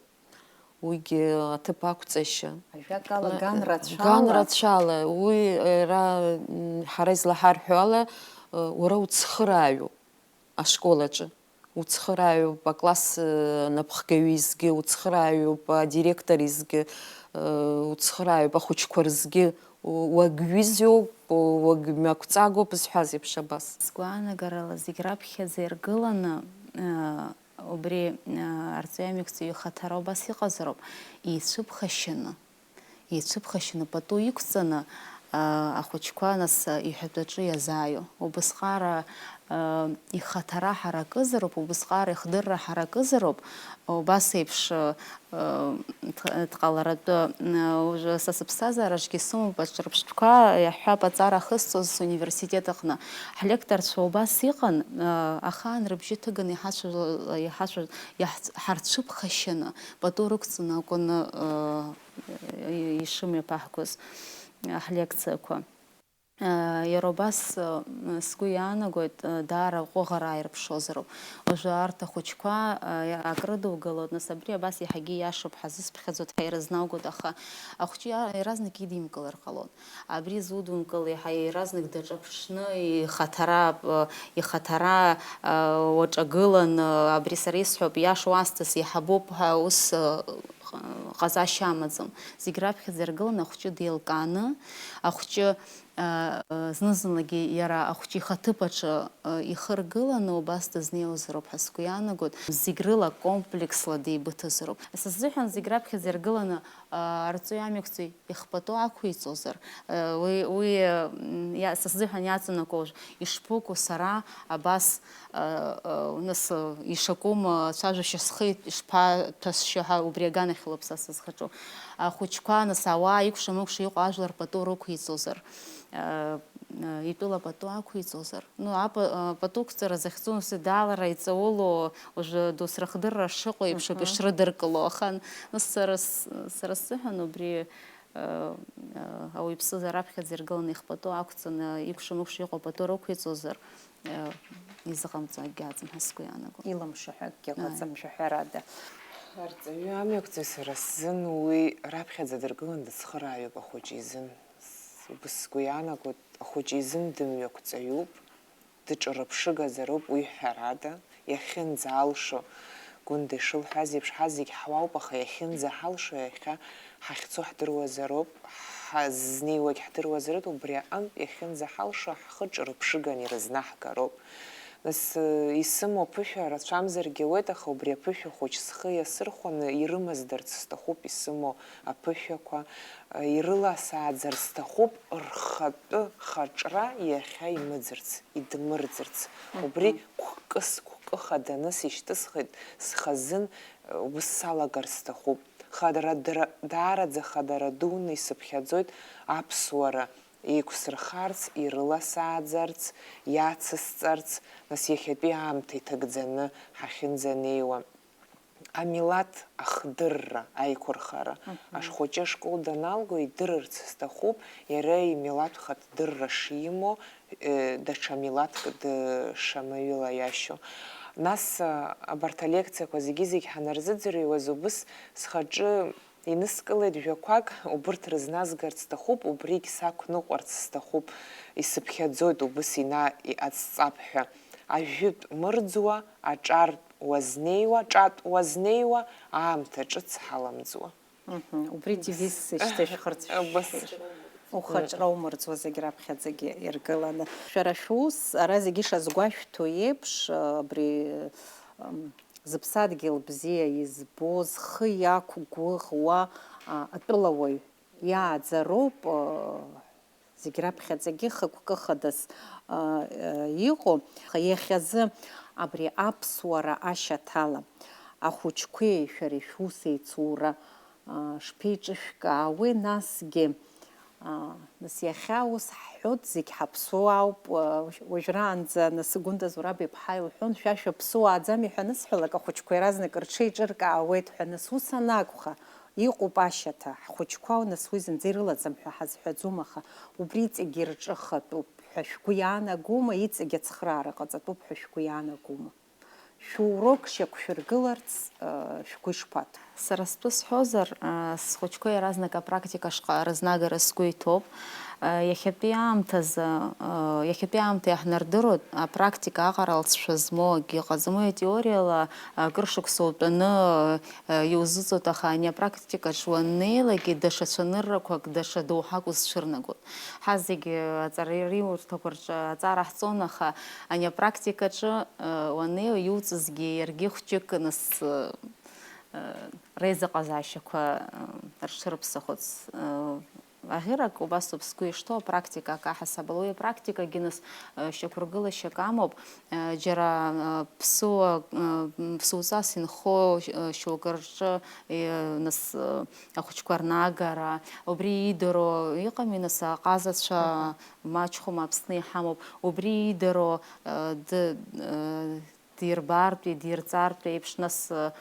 Уигьы аҭыԥ ақәҵашьа. Ажәакала, ган рацәала. Ган рацәала. Уи, ара, м, ҳара излаҳарҳәо ала, уара уцхырааҩуп ашкол аҿы. Уцхырааҩуп акласс, э, напхгаҩы изгьы, уцхырааҩуп адиректор изгьы, э, уцхырааҩуп ахәыҷқәа рзгьы, у-, уагьҩызоуп, у-, уагьмҩақәҵагоуп зҳәаз еиԥш абас. Сгәаанагарала зегь раԥхьаӡа иргыланы, э, убри, э, арҵаҩы амҩақәҵаҩы ихаҭара убас иҟазароуп, еицәыԥхашьаны, еицәыԥхашьаны пату иқәҵаны, аа, ахәыҷқәа нас, а, иҳәатәаҿы иазааиуа. Убысҟара, аа, ихаҭара ҳаракызароуп, убысҟара ихдырра ҳаракызароуп, убас еиԥш, а, а, д-, дҟаларатәы, м, уажәы са сыԥсҭазаараҿгьы сымоуп аҿырԥштәқәа, иаҳҳәап, аҵара ахысҵоз суниверситет аҟны. Ҳлекторцәа убас иҟан, а, ахаан рыбжьы ҭыганы иҳацәажәо-, иҳацәажәо-, иаҳц-, ҳарцәыԥхашьаны, пату рықәҵаны акәын, а, ишымҩаԥаҳгоз ҳлекциақәа. Иара убас, сгәы иаанагоит, даара ҟәыӷара ааирԥшозароуп. Уажәы арҭ ахәыҷқәа акрыдугалоит, нас абри абас иаҳагьы иашоуп, ҳазысԥхьаӡоит ҳәа ирызнаугоит, аха ахәҷы иаразнак идимкылар ҟалон. Абри зудумкыл, иаҳа иаразнак даҿаԥшны, ихаҭара, ихаҭара уаҿагылан, абри сара исҳәоуп, иашоу асҵыс иаҳабуп ҳәа ус ҟазашьа амаӡам. Зегь раԥхьаӡа иргыланы ахәҷы деилкааны, ахәҷы, а, а, зны-зынлагьы иара ахәҷы ихаҭыԥ аҿы, а, ихы ргыланы убас дызнеиуазароуп ҳәа сгәы иаанагоит. Зегь рыла комплексла деибыҭазароуп. Са сзыҳәан зегь раԥхьаӡа иргыланы, а, арҵаҩы амҩақәҵаҩ ихпату ақәиҵозар, а, уи, уи, м, иа-, са сзыҳәан иаҵанакуа уажә ишԥыкәу сара абас а, а, нас, а, ишакәым, а, цәажәашьа схы ишԥаҭәасшьо ҳәа убри аганахьалоуп са сызхаҿу. Ахәыҷқәа, нас, ауаа икәша-мыкәша иҟоу ажәлар пату рықәиҵозар, а, а, итәыла пату ақәиҵозар. Ну, апа-, а, пату ықәҵара захьӡу, нас, даалара иҵаулоу, уажәы досра хдырра шыҟоу еиԥш ауп ишрыдыркыло. Аха, нас, сара с-, сара сзыҳәан убри, а, а, ауаҩԥсы раԥхьаӡа иргыланы ихпату ақәҵаны, икәша-мыкәша иҟоу пату рықәиҵозар, изыҟамҵо акгьы аӡам ҳәа сгәы иаанагоит. Илымшо ҳәа акгьы ыҟаӡам, ааи, шәаҳәарада. Арҵаҩы амҩақәҵаҩ сара сзын уи раԥхьаӡа дыргылан дыцхырааҩуп ахәыҷы изын. Убыс сгәы иаанагоит, ахәыҷы изын дымҩақәҵаҩуп, дыҿырԥшыгаӡароуп, уи ҳәарада, иахьынӡаалшо, Гәында ишылҳәаз еиԥш, ҳазегь ҳуаауп, аха иахьынӡаҳалшо иахьа ҳахьцо ҳдыруазароуп, ҳазнеиуагь ҳдыруазароуп, убри аҟынтә иахьынӡаҳалшо ҳхы ҿырԥшыганы ирызнаҳгароуп. Нас, э, исымоу аԥышәа рацәамзаргьы ауеит, аха убри аԥышәа хәыҷ схы иасырхәаны ирымаздарц сҭахуп исымоу аԥышәақәа, э, ирыласааӡар сҭахуп рхатәы хаҿра иахьа имыӡырц, идмырӡырц. Убри, мгм, гәкыс-гәкы хаданы сишьҭысхит, схазын, э, ус салагар сҭахуп. Хадара дара, даараӡа хадара дуны исыԥхьаӡоит аԥсуара еиқәсырхарц, ирыласааӡарц, иацысҵарц, нас иахьатәи аамҭа иҭагӡаны ҳахьынӡанеиуа. Амилаҭ ахдырра, аиқәырхара. Мгм. Ашхәыҷы ашкол даналго идырырц сҭахуп, иара имилаҭ хатә дырра шимоу, э, даҽа милаҭк дшамаҩылаиашьо. Нас, а, абарҭ алекциақәа зегьы-зегь ҳанарзыӡырҩуаз, убыс схаҿы иныскылеит жәақәак, убырҭ рызназгарц сҭахуп, убригь сақәныҟәарц сҭахуп, исыԥхьаӡоит убыс ина-, иҟасҵап ҳәа. Ажәытә мырӡуа, аҿартә уазнеиуа, ҿатә уазнеиуа, аамҭа ҿыц ҳаламӡуа. Мгм. Убри девиз сышьҭышәхырц. Убас. Ухаҿра умырӡуа зегь раԥхьаӡагьы иргыланы. Шәара шәус, ара зегьы ишазгәашәҭо еиԥш, абри, ам, зыԥсадгьыл бзиа избо, зхы иақәгәыӷуа, а, атәылауаҩ иааӡароуп, а, зегь раԥхьаӡагьы хықәкы хадас, а, а, иҟоу. Аха иахьазы абри аԥсуара ашьаҭала ахәыҷқәеи шәареи шәус еицура, а, шԥеиҿышәкаауеи насгьы? А, нас иахьа ус ҳҳәоит, зегь ҳаԥсуаауп, а, уажәраанӡа, нас, Гәында Зураб-иԥҳа илҳәон, шәа шәаԥсуааӡами ҳәа анысҳәалак, ахәыҷқәа иаразнак рҽеиҿыркаауеит ҳәа, нас ус анакәха, иҟоуп ашьаҭа, ҳхәыҷқәа, нас уи зынӡа ирылаӡам ҳәа ҳазҳәаӡом, аха убри иҵегьы ирҿыхатәуп ҳәа шәгәы иаанагома, иҵегь ацхыраара ҟаҵатәуп ҳәа шәгәы иаанагома? Шәурок шьақәшәыргыларц, э, шәгәы ишԥаҭәу? Сара стәы сҳәозар, э, схәыҷқәа иаразнак апрактика шҟа рызнагара сгәы иҭоуп. Иахьатәи аамҭазы, иахьатәи аамҭа иаҳнардыруеит, апрактика аҟара алҵшәа змоу акгьы ыҟаӡам. Уи атеориала акыр шықәса утәаны иузыҵоит, аха ани апрактикаҿ уаннеилакгьы даҽа цәаныррақәак, даҽа доуҳак узцәырнагоит. Ҳа зегьы аҵараиурҭақәа рҿы аҵара ҳҵон, аха ани апрактикаҿы уаннеи, иуҵызгьы иаргьы хәҷык нас реизыҟазаашьақәа рҽырԥсахәыц. Аӷьырак убасоуп сгәы ишҭоу, апрактика акы аҳасабала. Уи апрактикагьы нас шьақәыргылашьак амоуп. Џьара ԥсуа, ԥсуаҵас инхо шьоукы рҿы нас ахәыҷқәа рнагара, убри иидыруа иҟами, нас аҟазацәа мачхәума, Аԥсны иҳамоуп, убри иидыруа д- дирбартәи, дирҵартәи еиԥш, нас, э,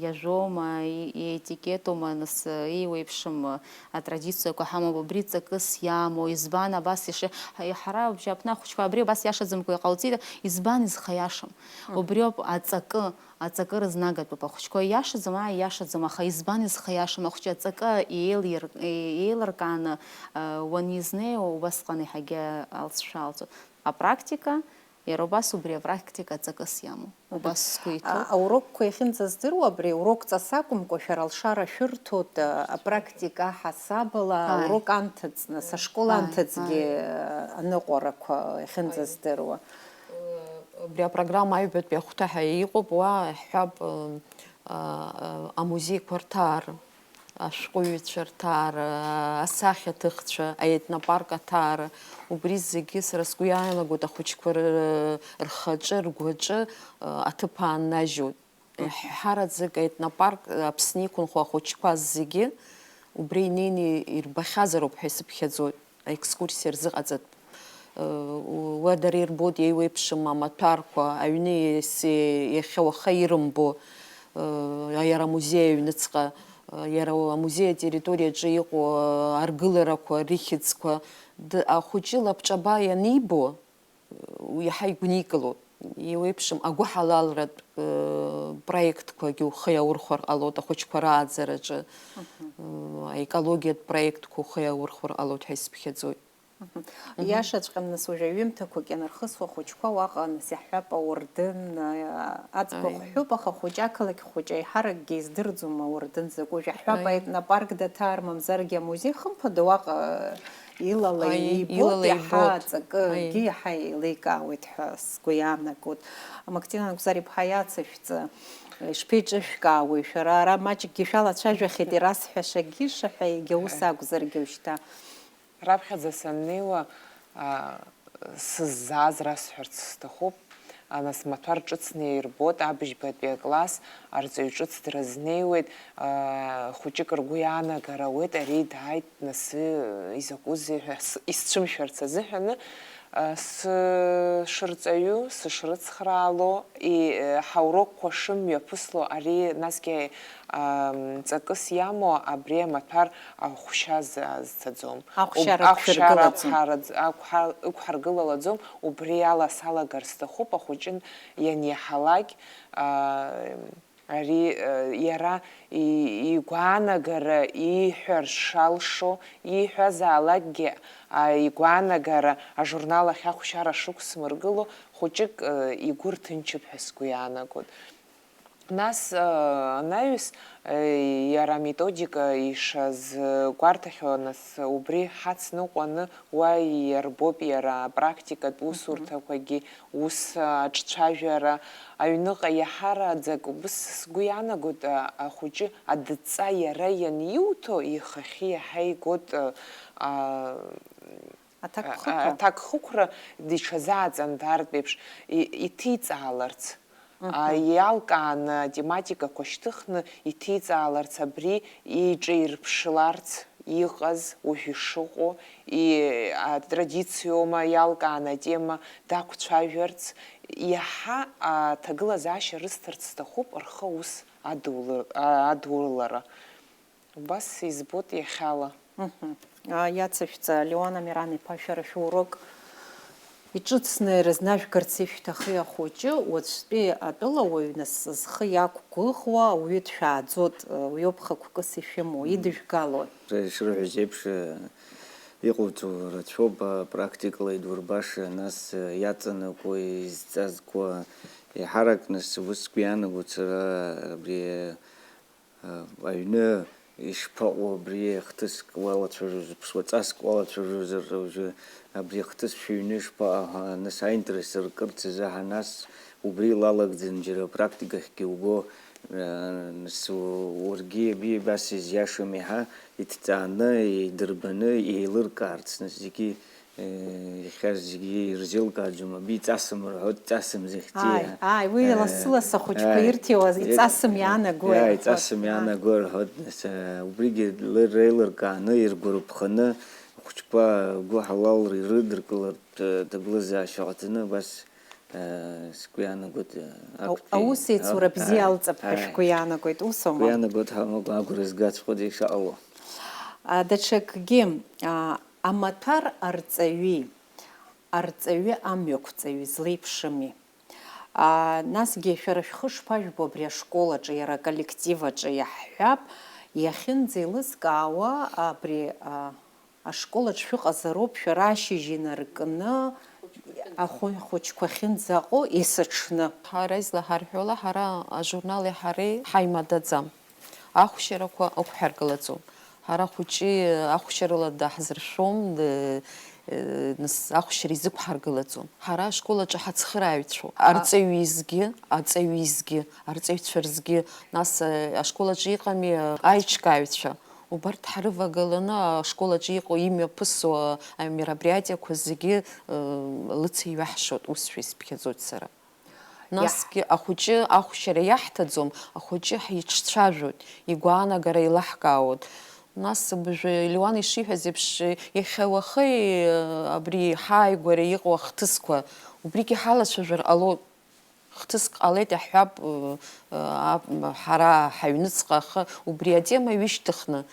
иажәома, и-, иетикетума, нас, э, еиуеиԥшым, э, атрадициақәа ҳамоуп, убри ҵакыс иамоу, избан абас иши-, ҳа-, ҳара абжьааԥны ахәыҷқәа абри абас иашаӡамкәа иҟауҵеит, избан изхаиашам? Мгм. Убриоуп аҵакы, аҵакы рызнагатәуп ахәыҷқәа, иашаӡам, ааи, иашаӡам, аха избан изхаиашам? Ахәыҷы аҵакы еилир-, е-, еилыркааны, э, уанизнеи, убасҟан еиҳагьы алҵшәа алҵуеит. Апрактика, Иара убас убри апрактика ҵакыс иамоу, убас сгәы иҭоуп. А, аурокқәа иахьынӡаздыруа, абри урок ҵас акәымкәа, шәара алшара шәырҭоит, а, апрактика ҳасабала, ааи, аурок анҭыҵ, нас ашкол, ааи, анҭыҵгьы, ааи, а, аныҟәарақәа иахьынӡаздыруа. Ааи. Абри апрограмма аҩбатәи ахәҭа ҳәа иҟоуп, уа ҳҳәап, ы, а, а, амузеиқәа рҭаара. Ашәҟәыҩҩцәа рҭаара, асахьаҭыхцәа, аетнопарк аҭаара, убри зегьы сара сгәы иаанагоит ахәыҷқәа р-, рхаҿы, ргәаҿы, а, аҭыԥ ааннажьуеит. Мгм. Ҳҳараӡак аетнопарк Аԥсны иқәынхо ахәыҷқәа зегьы убри инеины ирбахьазароуп ҳәа исыԥхьаӡоит. Аекскурсиа рзыҟаҵатәуп. Уа дара ирбоит еиуеиԥшым амаҭәарқәа, аҩны ес-, иахьа уаха ирымбо, иара амузеи аҩныҵҟа, иара амузеи атерриториаҿы иҟоу аргыларақәа, рыхьӡқәа, д-, ахәыҷы лабҿаба ианибо, иаҳа игәникылоит. Еиуеиԥшым агәыҳалалратә, э, проектқәагьы ухы иаурхәар ҟалоит ахәыҷқәа рааӡараҿы, э, аекологиатә проектқәа ухы иаурхәар ҟалоит ҳәа исыԥхьаӡоит. Мгм. Иашаҵәҟьаны, нас, уажә аҩымҭақәак ианырхысуа ахәыҷқәа уаҟа, нас, иаҳҳәап, ауардын, э, аӡбахә ҳәоуп, аха хәыҷы, ақалақь хәыҷы аиҳаракгьы издырӡом ауардын закәу. Уажә иаҳҳәап, аетнопарк даҭаар, мамзаргьы амузеи, хымԥада, уаҟа, э, Илала ибоит, илала иаҳа ибоит. Аҵакы, аи, акгьы иаҳа еиликаауеит ҳәа сгәы иаанагоит. Мактина Нагәзар-иԥҳа, иацышәҵа, ишԥеиҿышәкаауеи шәара? Ара маҷкгьы шәалацәажәахьеит, ирасҳәашагьы шаҳәа, егьа ус акәзаргьы уажәшьҭа. Раԥхьаӡа саннеиуа, а, сыззааз расҳәарц сҭахуп. А, нас маҭәар ҿыцны ирбоит, абыжьбатәи акласс арҵаҩ ҿыц дрызнеиуеит, а, хәыҷык ргәы иаанагар ауеит, ари дааит, нас, изакәызеи ҳәа с-, исцәымшәарц азыҳәаны, а, сышырҵаҩу, сышрыцхраало, и-, ҳаурокқәа шымҩаԥысло, ари насгьы, а, ҵакыс иамоу абри амаҭәар ахәшьа за-, зцаӡом. Ахәшьара Уб-, ахәшьара ықәшәыргылаӡом. Ақәҳараӡ-, ақәҳа-, ықәҳаргылалаӡом, убри ала салагар сҭахуп, ахәыҷын ианиаҳалак, аа, ари, э, иара и-, игәаанагара ииҳәар шалшо, ииҳәазаалакгьы, а, игәаанагара ажурнал ахь ахәшьара шықәсмыргыло, хәыҷык, э, игәы рҭынчып ҳәа сгәы иаанагоит. Нас, э, анаҩс, э, иара аметодика ишазгәарҭахьоу, нас, убри ҳацныҟәаны уа иарбоуп иара апрактикатә усурҭақәагьы, ус аҿцәажәара, аҩныҟа иаҳараӡак, ус сгәы иаанагоит, а, ахәыҷы адҵа иара ианиуҭо, ихахьы иаҳа игоит, а, а, Аҭакԥхықәра. А, аҭакԥхықәра иҽазааҵандартә еиԥш и-, иҭиҵааларц. Мгм. А, иалкааны атематикақәа шьҭыхны иҭиҵааларц, абри иҿаирԥшларц иҟаз, уажә ишыҟоу, и-, атрадициоума иалкааны атема дақәцәажәарц, иаҳа аҭагылазаашьа рысҭарц сҭахуп рхы аус адулар-, а, адулара. Убас избоит иахьала. Мгм. А, иацышәҵа, Леон Амиран-иԥа, шәара шәурок Иҿыцны ирызнажәгарц ишәҭахи ахәыҷы, уаҵәтәи атәылауаҩ нас зхы иақәгәыӷуа ауаҩы дшәааӡоит, уиоуп хықәкыс ишәымоу, идыжәгалои? Ишырҳәаз еиԥш, иҟауҵо рацәоуп, апрактикала идурбаша, нас иаҵанакуа, изҵазкуа, еиҳарак нас ус сгәы иаанагоит сара абри Аҩны ишԥаҟоу абри, хҭыск уалацәажәоз, ԥсуа ҵаск уалацәажәозар, уажәы абри ахҭыс шәыҩны ишԥаҟа ҳәа, нас аинтерес ркырц азы ҳанас, убри лалагӡан џьара апрактикахьгьы уго, нас уаргьы абри абас изиашам еиҳа иҭҵааны, идырбаны, еилыркаарц, нас зегьы Иахьа зегьы ирзеилкааӡом, аби ҵасым рҳәоит, ҵасым захьӡи. Ааи, ааи, уи лассы-лассы ахәыҷқәа ирҭиуаз, иҵасым иаанагои рҳәоит. Иҵасым иаанагои рҳәоит, нас, убригьы реилыркааны, иргәарԥханы, ахәыҷқәа гәыҳалалра ирыдыркылартә ҭагылазаашьа ҟаҵаны, абас сгәы иаанагоит, актәи. Аус еицура бзиа алҵып ҳәа шәгәы иаанагоит, усоума? Сгәы иаанагоит, ҳамагә агәра згаҵәҟьода ишаҟало. Даҽакгьы, амаҭәар арҵаҩи, арҵаҩы амҩақәҵаҩи злеиԥшыми? Насгьы шәара шәхы шԥажәбо абри ашкол аҿы, иара аколлектив аҿы иаҳҳәап, иахьынӡеилыскаауа абри ашкол аҿы шәыҟазароуп, шәара ашьыжь инаркны ахәы-, ахәыҷқәа ахьынӡаҟоу есыҽны. Ҳара излаҳарҳәо ала, ҳара ажурнали ҳареи ҳаимадаӡам. Ахәшьарақәа ықәҳаргылаӡом. Ҳара хәыҷы ахәшьарала даҳзыршәом, д-, э, нас ахәшьара изықәҳаргылаӡом. Ҳара ашкол аҿы ҳацхырааҩцәоуп. Арҵаҩы изгьы, аҵаҩы изгьы, арҵаҩцәа рзгьы, нас, э, ашкол аҿы иҟами, э, аиҿкааҩцәа. Убарҭ ҳрывагыланы ашкол аҿы иҟоу, имҩаԥысуа, э, мероприатиеқәа зегьы, э, лыцеиҩаҳшоит, усшәа исԥхьаӡоит сара. Насгьы ахәыҷы ахәшьара иаҳҭаӡом, ахәыҷы ҳиҿцәажәоит, игәаанагара еилаҳкаауеит. Нас абыржәы Леуан ишиҳәаз еиԥш, иахьа уахеи абри ҳааигәара иҟоу ахҭысқәа, убригьы ҳалацәажәар ҟалоит. Хҭыск ҟалеит иаҳҳәап, ҳара ҳаҩныҵҟа, аха убри атема ҩышьҭыхны,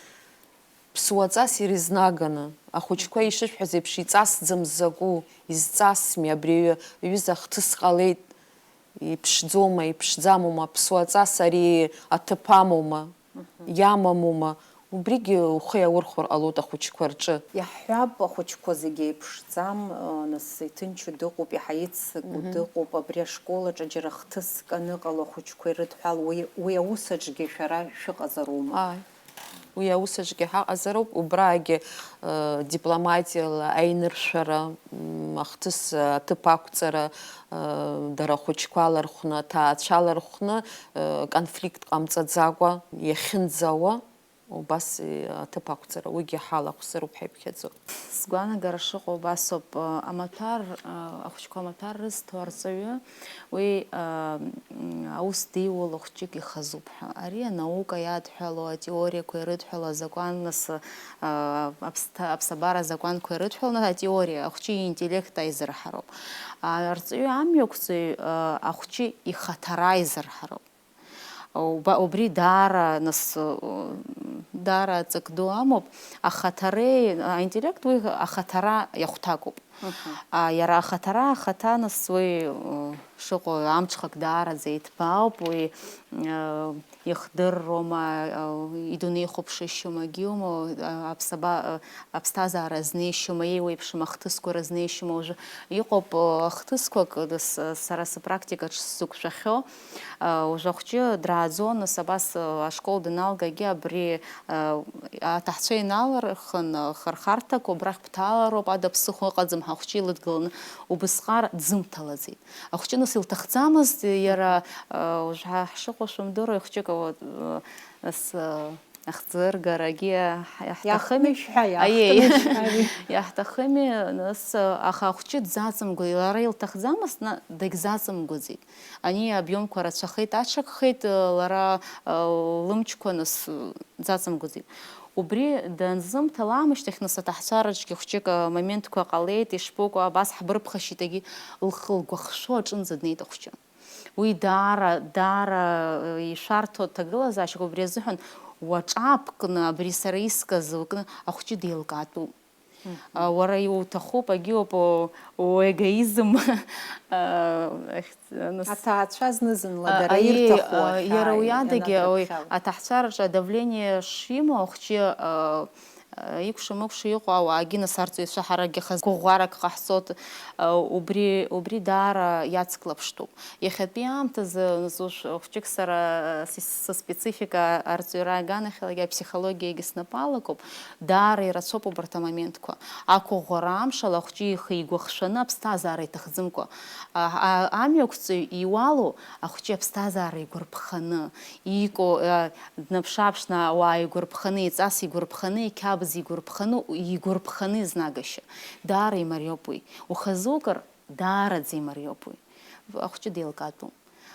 ԥсуаҵас ирезнаганы, ахәыҷқәа ишышәҳәаз еиԥш, иҵасӡам закәу, изҵасми, абри аҩыза ахҭыс ҟалеит, иԥшӡоума, иԥшӡамоума, ԥсуаҵас ари аҭыԥ амоума, иамамума, убригьы ухы иаурхәар ҟалоит ахәыҷқәа рҿы. Иаҳҳәап, ахәыҷқәа зегьы еиԥшӡам, нас иҭынчу дыҟоуп, иаҳа иццакуа дыҟоуп, абри ашкол аҿы џьара хҭыск аныҟало ахәыҷқәа ирыдҳәалоу, уи, уи аус аҿгьы шәара шәыҟазароума? Ааи. Уи аус аҿгьы ҳаҟазароуп, убраагьы, э, дипломатиала аиныршәара, м, ахҭыс, э, аҭыԥ ақәҵара, э, дара ахәыҷқәа алархәны, аҭаацәа алархәны, э, конфликт ҟамҵаӡакәа иахьынӡауа, убас, э, аҭыԥ ақәҵара, уигьы ҳалахәзароуп ҳаиԥхьаӡо. Сгәаанагара шыҟоу убасоуп, э, амаҭәар, э, ахәыҷқәа амаҭәар рызҭо арҵаҩы, Уи, аа, м, аус диуа лыхәҷык ихазуп ҳәа. Ари анаука иадҳәало, атеориақәа ирыдҳәало, азакәан, нас, аа, аԥсҭа-, аԥсабара азакәанқәа ирыдҳәаланы атеориа, ахәҷы иинтеллект аизырҳароуп. Арҵаҩы амҩақәҵаҩ, аа, ахәҷы ихаҭара аизырҳароуп. Уба-, убри даара, нас, даара ҵак ду амоуп. Ахаҭареи, аинтеллект уи ахаҭара иахәҭакуп. Мгм. А, иара ахаҭара, ахаҭа, нас, уи, ы, шыҟоу амҽхак даараӡа иҭбаауп, уи, ы, ихдырроума, ы, идунеихәаԥшышьоума, егьиума, ы, аԥсаба-, ы, аԥсҭазаара знеишьоума, еиуеиԥшым ахҭысқәа рызнеишьоума, уажәы иҟоуп, ы, ахҭысқәак, ы, с-, сара сыпрактикаҿ сзықәшәахьоу, ы, уажәы ахәҷы драаӡон, нас абас, ы, ашкол даналгагьы абри, ы, аҭаҳцәа иналархын, ы, хырхарҭақәа, убрахь бҭалароуп, ада ԥсыхәа ыҟаӡам ҳәа ахәҷы илыдгыланы, убысҟар дзымҭалаӡеит. Ахәҷы нас илҭахӡамызт, иара, ы, уажәы ҳа ҳшыҟоу шәымдыруеи, хәҷык, вот, ы, нас, ы, ахӡыргарагьы иаҳ-, иаҳҭахыми. Иаҳҭнышәҳәа, аиеи, иаҳҭнышәҳәа, ари. Иаҳҭахыми, нас, ы, аха ахәҷы дзаҵымгәа, лара илҭахӡамызт, на, дагьзаҵымгәаӡеит. Ани абиомқәа рацәахеит, аҽакхеит, ы, лара, ы, лымчқәа нас, ы, дзаҵымгәаӡеит. Убри данзымҭала аамышьҭахь, нас, аҭаҳцәараҿгьы хәҷык, ы, моментқәа ҟалеит, ишԥыкәу, абас ҳбырԥхашьеит, егьи лхы лгәахшәо аҿынӡа днеит ахәҷы. Уи даара, даара, ы, ишәарҭоу ҭагылазаашьак, убри азыҳәан уаҿаапкны, абри сара искыз лкны, ахәҷы деилкаатәуп. А, уара иуҭахуп, агьиоуп, у-, уегоизм. А, ахьц-, нас-, Аҭаацәа зны-зынла а, дара аиеи, ирҭаху а, ахьаа иара уи адагьы, уи ианадырԥхьало. Аҭаацәараҿы адавление шимоу ахәҷы, а, а, икәша-мыкәша иҟоу ауаагьы, нас арҵаҩцәа ҳарагьы хаз гәыӷәӷәарак ҟаҳҵоит, а, убри, убри даара иацклаԥштәуп. Иахьатәи аамҭазы, нас, уж хәҷык сара, а, си-, сыспецифика арҵаҩра аганахьалагьы аԥсихологиагьы снапы алакуп, даара ирацәоуп убарҭ амоментқәа. Ақәыӷәӷәара амшала ахәҷы ихы игәахшәаны аԥсҭазаара иҭахӡымкәа, а, а, амҩақәҵаҩ иуалу ахәҷы аԥсҭазаара игәарԥханы, иику, а, днаԥш-ааԥшны ауаа игәарԥханы, иҵас игәарԥханы, иқьабз игәарԥханы, игәарԥханы изнагашьа. Даара имариоуп уи. Ухазукыр, даараӡа имариоуп уи. Ахәҷы деилкаатәуп.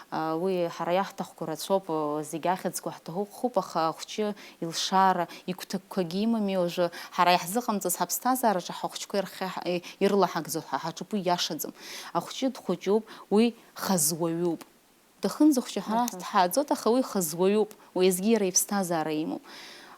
А, уи ҳара иаҳҭахқәо рацәоуп, зегь ахьӡқәа ҳҭахуп, аха ахәҷы илшара, игәҭакқәагьы имами уажәы, ҳара иаҳзыҟамҵаз ҳаԥсҭазаараҿы ҳахәҷқәа ирхьа-, ирлаҳагӡо ҳа ҳаҿуп, уи иашаӡам. Ахәҷы дхәыҷуп, уи хазуаҩуп. Дахынӡахәҷы ҳара Аҳа. Дҳааӡоит, аха уи хазуаҩуп, уеизгьы иара иԥсҭазаара имоуп.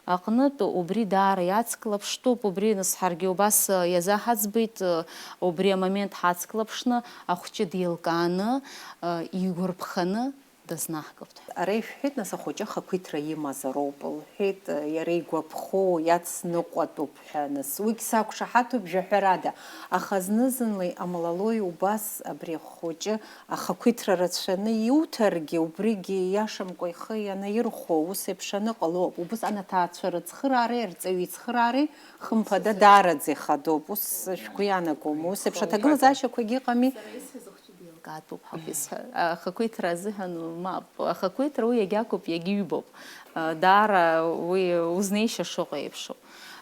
Аҟнытә убри даара иацклаԥштәуп, убри нас ҳаргьы убас, э, иазаҳаӡбеит, э, убри амомент ҳацклаԥшны, ахәҷы деилкааны, э, игәарԥханы дазнаҳгап ҳәа. Ара ишәҳәеит, нас, ахәыҷы ахақәиҭра имазароуп, лҳәеит, э, иара игәаԥхо иацныҟәатәуп ҳәа, нас, уигь сақәшаҳаҭуп жәаҳәарада, аха зны-зынла иҟамлалои убас абри ахәыҷы ахақәиҭра рацәаны иуҭаргьы, убригьы ииашамкәа ихы ианаирхәо, ус еиԥш аныҟало, убысҟан аҭаацәа рыцхыраареи арҵаҩы ицхыраареи, хымԥада, даараӡа ихадоуп. Ус шәгәы иаанагома? Ус еиԥш аҭагылазаашьақәагьы ыҟами? Сара исҳәаз ахәыҷы деилкаатәуп ҳәа исҳәа-, ахақәиҭра азыҳәан мап. Ахақәиҭра уи иагьакәуп, иагьыҩбоуп. Даара уи узнеишьа шыҟоу еиԥшуп.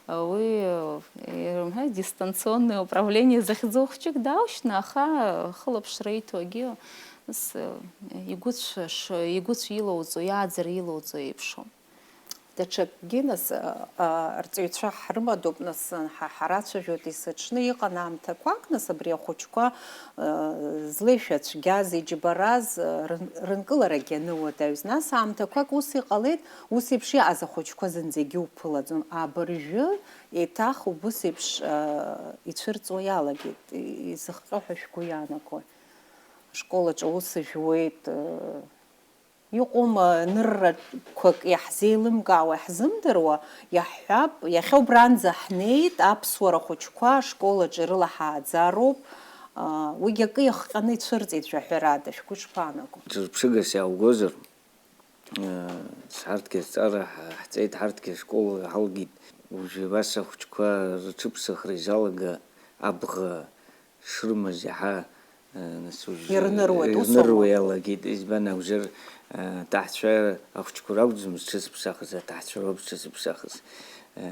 Уи, ирымҳәа, дистанционное управление захьӡу хәҷык даушьҭны, аха хылаԥшра иҭо агьы, нас, игәыцә-, ш-, игәыцә илоуҵо, иааӡара илоуҵо еиԥшуп. Даҽакгьы, нас, а, а, арҵаҩцәа ҳрымадоуп, нас, ҳа-, ҳарацәажәоит есыҽны. Иҟан аамҭақәак, нас, абри ахәыҷқәа, а, злеишәа цәгьаз, иџьбараз, а, рын-, рынкыларагьы ануадаҩыз. Нас аамҭақәак ус иҟалеит, ус еиԥш иҟаз ахәыҷқәа зынӡагьы уԥылаӡом. Абыржәы еиҭах убыс еиԥш, а, ицәырҵуа иалагеит. И-, изыхҟьо ҳәа шәгәы иаанагои? Ашкол аҿы аус жәуеит, а, Иҟоума ныррақәак иаҳзеилымкаауа, иаҳзымдыруа, иаҳҳәап, иахьа убранӡа ҳнеит, аԥсуара хәыҷқәа ашкол аҿы ирылаҳааӡароуп, аа, уигь акы иахҟьаны ицәырҵит жәаҳәарада, шәгәы ишԥаанаго? Ҿырԥшыгас иааугозар, э, ҳарҭгьы азҵаара ҳ-, ҳҵеит, ҳарҭгьы ашкол ҳалгеит. Уажәы абас ахәыҷқәа рыҽыԥсахра изалага абӷа шрымаз иаҳа, э, нас уажә, Ирныруеит, э, ус ирныруа аума? Иалагеит. Избан акәзар, э, аҭаҳцәа ахәыҷқәа ракәӡамызт зҽызыԥсахыз, аҭаҳцәа роуп зҽызыԥсахыз. Э,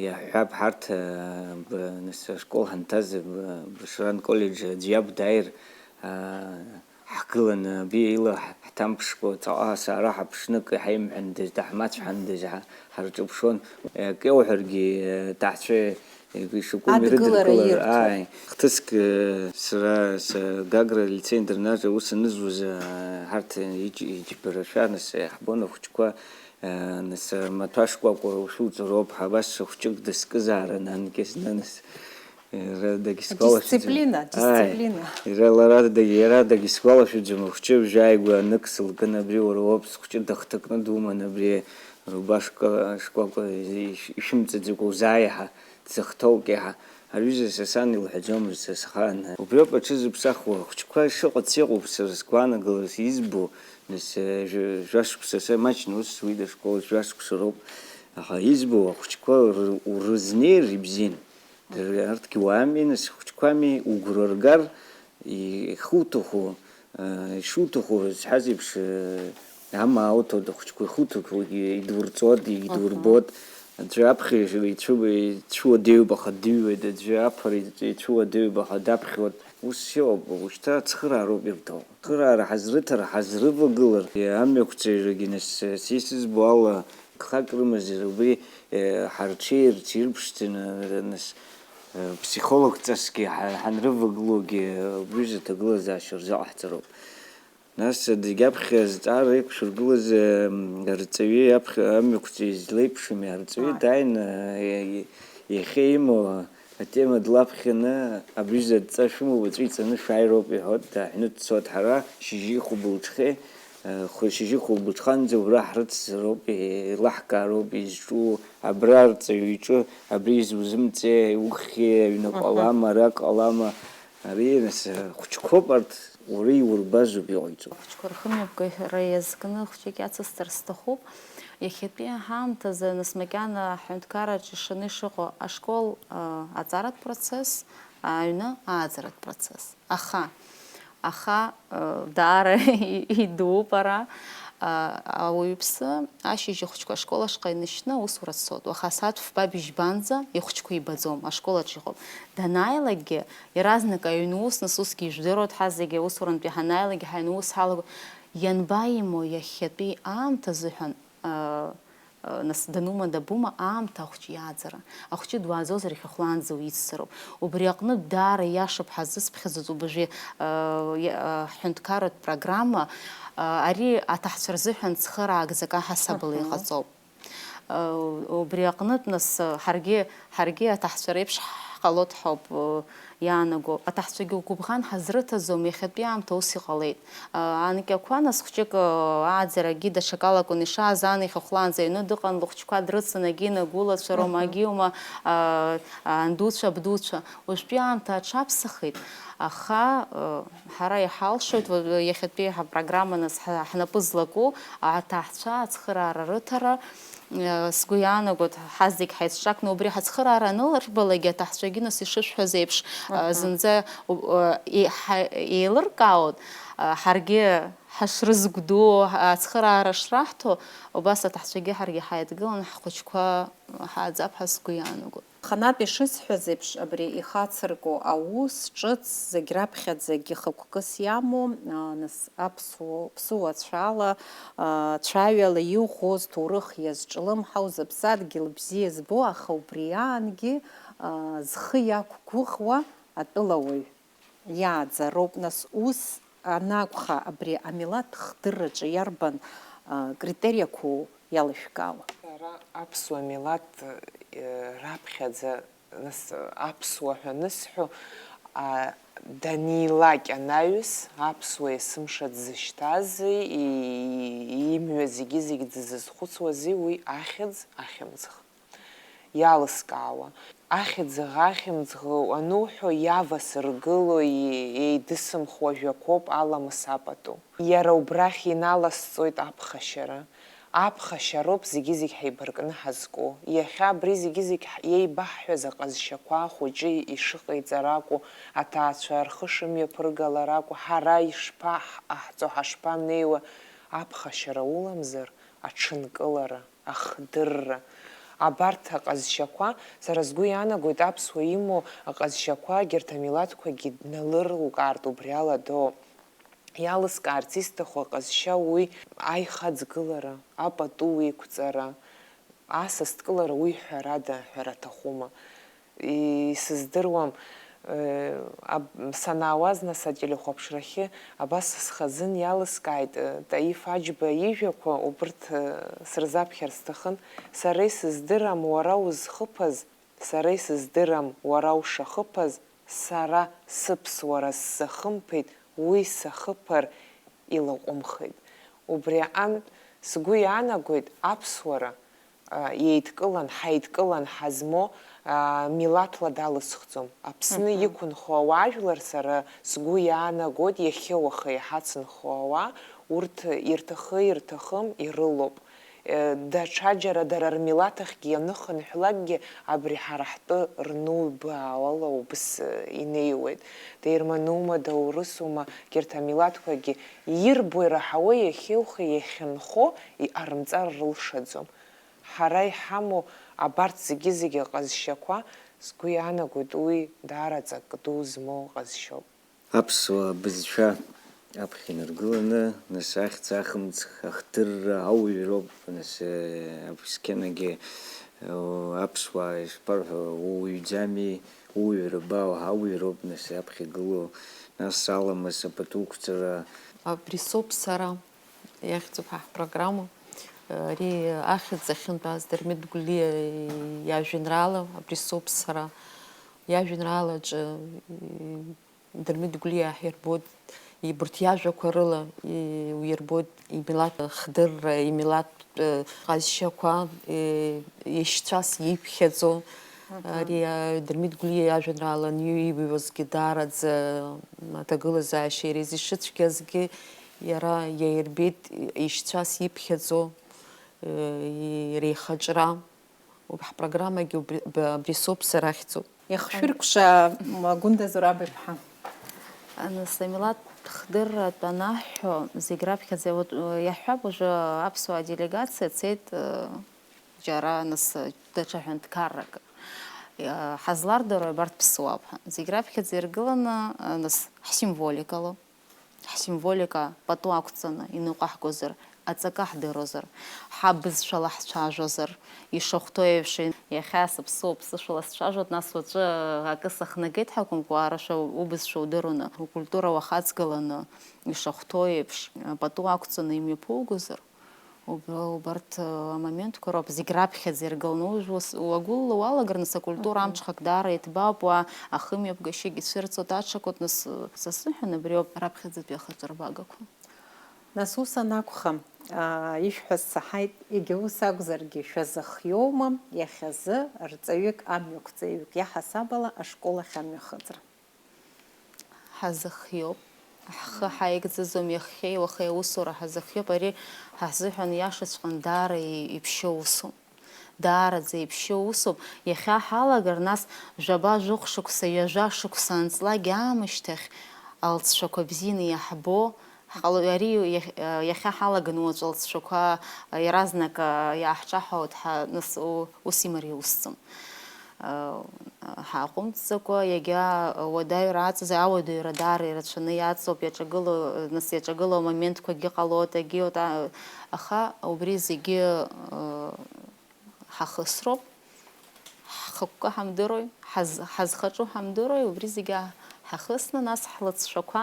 иаҳҳәап, ҳарҭ, э, б-, нас ашкол ҳанҭаз, б-, Бышран коллеџь аӡә иаб дааир, э, ҳгыланы, абри ила ҳ-, ҳҭамԥшкәа, ҵаҟа саара ҳаԥшны, акы ҳаимҳәандаз, даҳмацәҳандаз ҳа-, ҳарҿыԥшуан. Акы иауҳәаргьы, э, аҭаҳцәа ишакәым Адгылара ирыдыркылар, ирҭо. Ааи. Хҭыск, э, сара, са Гагра алицеи-интернат аҿы аус анызуаз, э, ҳарҭ иџь-, иџьбарашәа, нас, иаҳбон ахәыҷқәа, э, нас, э, маҭәа шкәакәа ушәуҵароуп ҳәа, абас хәҷык дыскызаарын анкьа зны, нас, э, иара дагьсгәалашәаӡом. Дисциплина, Ааи. Дисциплина. Иара лара дагь-, иара дагьсгәалашәаӡом, ахәҷы абжьааигәа анык сылкын, абри уара уоуп, схәҷы дахҭакны думан, абри рубашка шкәакәа ишә-, ишәымҵаӡакәа узааиҳа. Дзыхҭоугьы ҳа-, аҩыза са сан илҳәаӡомызт, са схаан. Убриоуп аҽызыԥсахуа, ахәыҷқәа шыҟац иҟоуп, сара сгәаанагарала избо, нас, э, жәа-, жәашықәса са имаҷны ус суит ашкол, жәашықәса роуп. Аха избо, ахәыҷқәа р-, урызнеир ибзиан. Дыр-, арҭгьы уаами, нас, хәыҷқәами, угәра ргар, ихуҭаху, Ишуҭаху зҳәаз еиԥш, амаа ауҭоит ахәыҷқәа, ихуҭақәагьы идурҵоит, идурбоит. Аха. Аӡәы аԥхьа ицәы-, ицәуадаҩуп, аха дыҩуеит, аӡәы аԥара ицәуадаҩуп, аха даԥхьоит. Ус иоуп, уажәшьҭа ацхыраароуп ирҭаху. Ацхыраара ҳазрыҭар, ҳазрывагылар, амҩақәҵаҩрагьы, нас, са исызбо ала, гхак рымазар, убри, ҳарҽеирц ирԥшӡаны, нас, Ԥсихологҵасгьы ҳа-, ҳанрывагылоугьы убри рзы аҭагылазаашьа рзыҟаҳҵароуп. Нас, зегь аԥхьа азҵаара иқәшәыргылаз, м, арҵаҩы аԥхьа амҩақәҵаҩ излеиԥшыми, арҵаҩы Ааи. Дааины, е-, е-, иахьа имоу Атема длаԥхьаны, абҩыза адҵа шәымоу уаҵәы иҵаны шәааи роуп, иҳәоит, дааҳәны дцоит. Ҳара шьыжьи хәылбыҽхеи, э, хәы-, шьыжьи хәылбыҽханӡа убра ҳрыцзароуп, еилаҳкаароуп изҿу, абра арҵаҩы иҿы абри изузымҵеи, ухьи, аҩны Мгм. ҟалама, ара ҟалама. Ари, нас, э, хәыҷқәоуп арҭ, уара иурбазоуп иҟаиҵо. Ахәыҷқәа рхымҩаԥгара иазкны хәҷык иацысҵар сҭахуп. Иахьатәи ҳаамҭазы, нас, макьана ҳҳәынҭқарраҿы ишаны ишыҟоу, ашкол, а, аҵаратә процесс, аҩны ааӡаратә процесс. Аха, аха, а, даара идууп ара, а, ауаҩԥсы ашьыжь ихәыҷқәа ашкол ашҟа инышьны аусура дцоит. Уаха асааҭ фба быжьбанӡа ихәыҷқәа ибаӡом, ашкол аҿы иҟоуп. Данааилакгьы, иаразнак аҩны ус, нас усгьы ижәдыруеит, ҳа зегьы аусурантәи ҳанааилак, ҳаҩны ус ҳалаго, ианбаимоу иахьатәи аамҭа азыҳәан, а, а, нас данума дабума аамҭа ахәҷы иааӡара? Ахәҷы дуааӡозар иахьахәлаанӡа уиццароуп. Убри аҟнытә даара иашоуп ҳаззыԥхьаӡоз убжьы, а, иа-, а, ҳҳәынҭқарратә программа, а, ари аҭаҳцәа рзыҳәан цхыраагӡак аҳасабала Мгм. иҟаҵоуп. Убри аҟнытә, нас, ҳаргьы, ҳаргьы аҭаҳцәа реиԥш ҳҟалоит ҳәоуп иаанаго. Аҭаҳцәагьы угәыбӷан ҳазрыҭаӡом, иахьатәи аамҭа ус иҟалеит. Анкьақәа, нас, хәҷык ааӡарагьы даҽакалакәын ишааз, ан ихьахәлаанӡа аҩны дыҟан, лыхәҷқәа дрыцын, агьина гәылацәа роума, Мгм. агьиума, андуцәа, абдуцәа. Уажәтәи аамҭа аҽаԥсахит, аха, Ҳара иҳалшоит, уажәы иахьатәи ҳапрограмма нас ҳа-, ҳнапы злаку аҭаҳцәа ацхыраара рыҭара, э, сгәы иаанагоит, ҳа зегь ҳаицҿакны убри ҳацхыраара аныларбалак, аҭаҳцәагьы нас ишышәҳәаз еиԥш, э, Мгм. зынӡа, у-, э, е-, ҳа-, еилыркаауеит, э, ҳаргьы ҳашрызгәдуу, ацхыраара шраҳҭо, убас аҭаҳцәагьы ҳаргьы ҳаидгыланы ҳхәыҷқәа ҳааӡап ҳәа сгәы иаанагоит. Аханатә ишысҳәаз еиԥш, абри ихацырку аус ҿыц зегь раԥхьаӡагьы хықәкыс иамоу, а, нас аԥсуа, ԥсуа цәала, а, цәаҩала иӷәӷәоу, зҭоурых иазҿлымҳау, зыԥсадгьыл бзиа збо, аха убри аангьы, а, зхы иақәгәыӷуа атәылауаҩ. Иааӡароуп, нас, ус анакәха, абри амилаҭ хдырраҿы иарбан, а, критериақәоу иалышәкаауа? Ара аԥсуа милаҭ, э, раԥхьаӡа, нас, аԥсуа ҳәа анысҳәо, а, данилак анаҩс, аԥсуа есымша дзышьҭази, и-, имҩа зегьы-зегь дзызхәыцуази уи ахьӡ, ахьымӡӷ. Иалыскаауа. Ахьӡ-ӷа-, ахьымӡӷ ануҳәо, иавасыргыло, и-, еидысымхуа жәақәоуп аламыс апату. Иара убрахь иналасҵоит аԥхашьара. Аԥхашьароуп зегьы-зегь ҳаибаркны ҳазку. Иахьа абри зегьы-зегь ҳ-, иеибаҳҳәаз аҟазшьақәа ахәыҷы ишыҟаиҵара акәу, аҭаацәа рхы шымҩаԥыргалара акәу, ҳара ишԥаҳҟаҳҵо, ҳашԥанеиуа, аԥхашьара уламзар, аҽынкылара. Ахдырра. Абарҭ аҟазшьақәа, сара сгәы иаанагоит, аԥсуа имоу аҟазшьақәа, егьырҭ амилаҭқәагьы дналырлукаартә убри ала доу. Иалыскаарц исҭаху аҟазшьа уи аихаҵгылара, апату еиқәҵара, асасдкылара уи ҳәарада, ҳәара аҭахума? Исыздыруам, э, аб-, санаауаз, нас, ателехәаԥшрахьы абас схазын иалыскааит, э, Таиф Аџьба ижәақәа, убырҭ, э, сырзаԥхьар сҭахын. Сара исыздырам уара узхыԥаз, сара исыздырам уара ушахыԥаз, сара сыԥсуара сзахымԥеит, уи сахыԥар илаҟәымхеит. Убри аҟынтә, сгәы иаанагоит, аԥсуара, а, еидкылан, ҳаидкылан ҳазмоу, а, милаҭла далысхӡом. Аԥсны Мгм. иқәынхо ауаажәлар, сара сгәы иаанагоит, иахьа уаха иҳацынхо ауаа, урҭ ирҭахы-ирҭахым ирылоуп. Э, даҽаџьара дара рмилаҭ ахьгьы ианыхынҳәлакгьы, абри ҳара ҳтәы рнубаауала убыс, э, инеиуеит. Деирманума, даурысума, егьырҭ амилаҭқәагьы ирбо ираҳауа иахьеиуха иахьынхо иҟарымҵар рылшаӡом. Ҳара иҳамоу абарҭ зегьы-зегьы аҟазшьақәа, сгәы иаанагоит, уи даара ҵак ду змоу ҟазшьоуп. Аԥсуа бызшәа аԥхьа инаргыланы, нас, ахьӡ-ахьымӡӷ ахдырра ауаҩроуп, нас, э, аб-, сқьынагьы, э, аԥсуаа ишԥарҳәо, ууаҩӡами, ууаҩра баау, ауаҩроуп, нас, аԥхьа игылоу, нас, аламыс, апатуқәҵара. Абри соуп сара. Иахьӡуп ҳа ҳпрограмма. Ари ахьӡ ахьынтәааз Дырмит Гәлиа иажәеинраала, абри соуп сара. Иажәеинраалаҿы, и-, Дырмит Гәлиа иаҳирбоит, ибарҭ иажәақәа рыла, и-, уирбоит имилаҭ хдырра, имилаҭтә ҟазшьақәа, и-, ишьцәас иԥхьаӡо. Мгм. Ари, а, Дырмит Гәлиа иажәеинраала аниҩеиуазгьы даараӡа аҭагылазаашьа иара изы ишыцәгьазгьы иара иаирбеит ишьцәас иԥхьаӡо, э, иреихаҿра. Убри ҳпрограммагьы убри, б-, абри соуп сара ахьӡуп. Иахшәыркәша, м, Гәында Зураб-иԥҳа. Нас, амилаҭ хдырратә анаҳҳәо, зегь раԥхьаӡа, вот, э, иаҳҳәап, уажәы аԥсуаа делегациа цеит, э, џьара, нас, э, даҽа ҳәынҭқаррак. Э, ҳазлардарои абарҭ ԥсуа ҳәа. Зегь раԥхьаӡа иргыланы, э, нас, ҳсимволикала. Ҳсимволика пату ақәҵаны иныҟәаҳгозар, аҵакы ҳдыруазар, ҳабызшәала ҳцәажәозар, ишахәҭоу еиԥш, иахьа сыԥсуоуп, сышәала сцәажәоит, нас уаҵәы акы сыхнагеит ҳәа акәымкәа, арашәа убызшәа удыруаны, укультура уахаҵгыланы, ишахәҭоу еиԥш, пату ақәҵаны имҩаԥугозар, Уб-, убарҭ, э, амоментқәа роуп зегь раԥхьаӡа иргыланы. Уажә уас-, уагәыла уалагар, нас, акультура Мгм. амҽхак даара иҭбаауп, уа ахымҩаԥгашьагьы цәырҵуеит, аҽакуеит, нас, э, са сзыҳәан абриоуп раԥхьаӡатәи ахаҿырбагақәа. Нас ус анакәха, аа, ишәҳәаз саҳаит, егьа ус акәзаргьы, шәазыхиоума иахьазы рҵаҩык, амҩақәҵаҩык иаҳасаб ала ашкол ахь амҩахыҵра? Ҳазыхиоуп. Ҳхы ҳаигӡаӡом иахьеи уахеи аусура, ҳазыхиоуп. Ари ҳазыҳәан иашаҵәҟьаны даара и-, иԥшьоу усуп. Даараӡа иԥшьоу усуп. Иахьа ҳалагар, нас жәаба-жәохә шықәса, ҩажәа шықәса анҵлак аамышьҭахь алҵшәақәа бзианы иаҳбо ҳҟало-, ари иахь-, иахьа ҳалаганы уаҵәы алҵшәақәа иаразнак иааҳҿаҳауеит, ҳа-, нас у-, ус имариа усӡом. Ҳааҟәымҵӡакәа, иагьа уадаҩра аҵазар, ауадаҩра даара ирацәаны иаҵоуп, иаҿагылоу, нас иаҿагылоу амоментқәагьы ҟалоит, агьиоит, а-, аха убри зегьы, ы, ҳахысроуп, ҳхықәкы ҳамдыруеи, ҳаз-, ҳазхаҿу ҳамдыруеи, убри зегьы ҳахысны, нас ҳлыҵшәақәа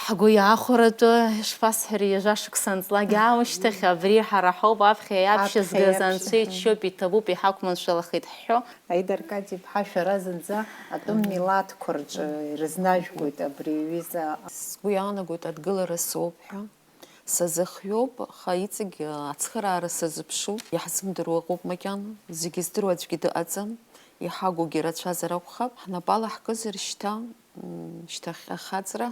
ҳгәы иаахәаратәы, ишԥасҳәари, ҩажәа шықәса анҵлак аамышьҭахь, абри ҳара ҳауп, аԥхьа иаԥшьызгаз Аԥхьа иаԥшьыз. Анцәа иччоуп, иҭабуп, иҳақәманшәалахеит ҳҳәо. Аида Аркадиа-иԥҳа, шәара зынӡа атәым милаҭқәа рҿы ирызнажәгоит абри аҩыза. Сгәы иаанагоит адгылара соуп ҳәа. Сазыхиоуп, аха иҵегь ацхыраара сазыԥшуп. Иаҳзымдыруа ыҟоуп макьана, зегьы здыруа аӡәгьы дыҟаӡам. Иҳагугьы рацәазар акәхап, ҳнапала ҳкызар шьҭа, м, шьҭахьҟа ахаҵра.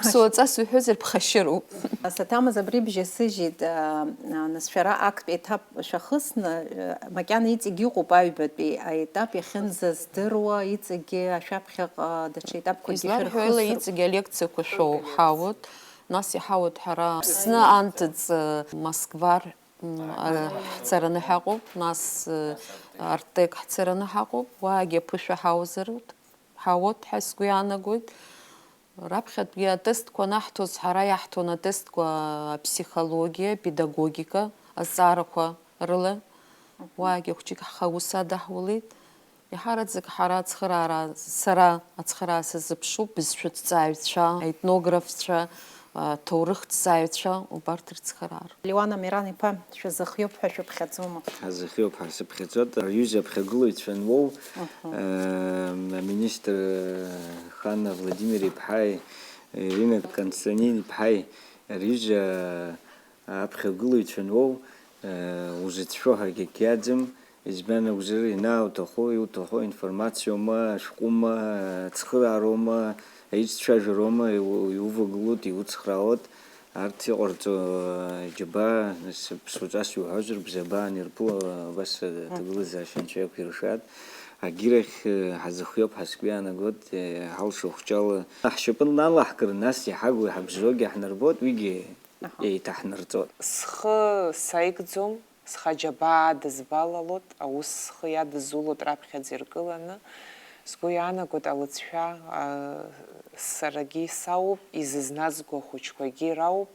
Ԥсуаҵас уҳәозар, ԥхашьароуп. Саҭамыз абри бжьасыжьит, а, а, нас шәара актә етап шәахысны, а, макьана иҵегь иҟоуп аҩбатәи аетап, иахьынӡаздыруа, иҵегьгьы ашәаԥхьаҟа даҽа етапқәакгьы Изларҳәо ала шәырхысыр. Иҵегь алекциақәа шәоу ҳауеит, нас иҳауеит ҳара Аԥсны анҭыҵ, а, Москвар, м, а, ҳцараны ҳаҟоуп, нас, а, Артек ҳцараны ҳаҟоуп, уаагьы аԥышәа ҳаузароуп. Ҳауеит ҳәа сгәы иаанагоит. Раԥхьатәи атестқәа анаҳҭоз, ҳара иаҳҭон атестқәа аԥсихологиа, апедагогика азҵаарақәа рыла. Уаагьы хәҷык ҳхы аус адаҳулеит. Иҳараӡак ҳара ацхыраара, сара ацхыраара сазыԥшуп, бызшәаҭҵааҩцәа, аетнографцәа, аҭоурыхҭҵааҩцәа убарҭ рыцхыраара. Леуан Амиран-иԥа, шәазыхиоуп ҳәа шәыԥхьаӡома? Ҳазыхиоуп ҳәа сыԥхьаӡоит. Рҩыза аԥхьагылаҩцәа ануоу, Мгм. э, аминистр, э, Хана Владимир-иԥҳаи, Ирина Константин-иԥҳаи, рҩыза аԥхьагылаҩцәа ануоу, э, узыцәшәо ҳәагьы акгьы аӡам. Избан акәзар, ианааҭаху, иуҭаху информациоума, ашәҟәыма, ацхыраароума, аиццәажәароума, иу-, иувагылоит, иуцхраауеит. Арҭ иҟарҵо, э, џьабаа, нас, ԥсуаҵас иуҳәозар, бзабаа анирԥыло, абас, э, аҭагылазаашьа анцәа иақәиршааит. Агьырахь, э, ҳазыхиоуп ҳәа сгәы иаанагоит, э, ҳалшо хәҷала ҳшьапы налаҳкыр, нас иҳагу иҳабзоугьы ҳнарбоит, уигьы Аҳа. еиҭаҳнарҵоит. Схы саигӡом, схы аџьабаа адызбалалоит, аус схы иадызулоит раԥхьаӡа иргыланы. Сгәы иаанагоит алыҵшәа, а, сарагьы сауп, изызназго ахәыҷқәагьы рауп.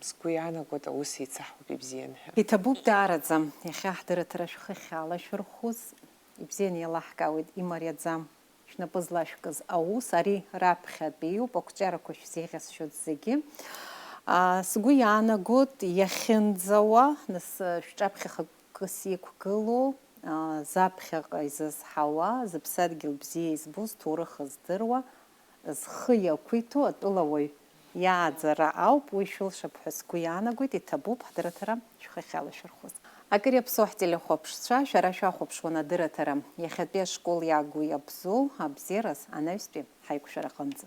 Сгәы иаанагоит, аус еицаҳауп ибзиан ҳәа. Иҭабуп даараӡа, иахьа ҳдырраҭара шәхы ахьалашәырхәыз, ибзианы еилаҳкаауеит, имариаӡам шәнапы злашәкыз аус, ари раԥхьатәиуп, ақәҿиарақәа шәзеиӷьасшьоит зегьы. Аа, сгәы иаанагоит, иахьынӡауа, нас, шәҿаԥхьа хкыс иқәгылоу, заԥхьаҟа изызҳауа, зыԥсадгьыл бзиа избо, зҭоурых здыруа, зхы иақәиҭу атәылауаҩ иааӡара ауп, уи шәылшап ҳәа сгәы иаанагоит, иҭабуп ҳдырраҭара шәхы ахьалашәырхәыз. Акыр иаԥсоу ҳтелехәаԥшцәа, шәара шәахәаԥшуан адырраҭара иахьатәи ашкол иагу иабзоу абзиараз анаҩстәи ҳаиқәшәараҟынӡа.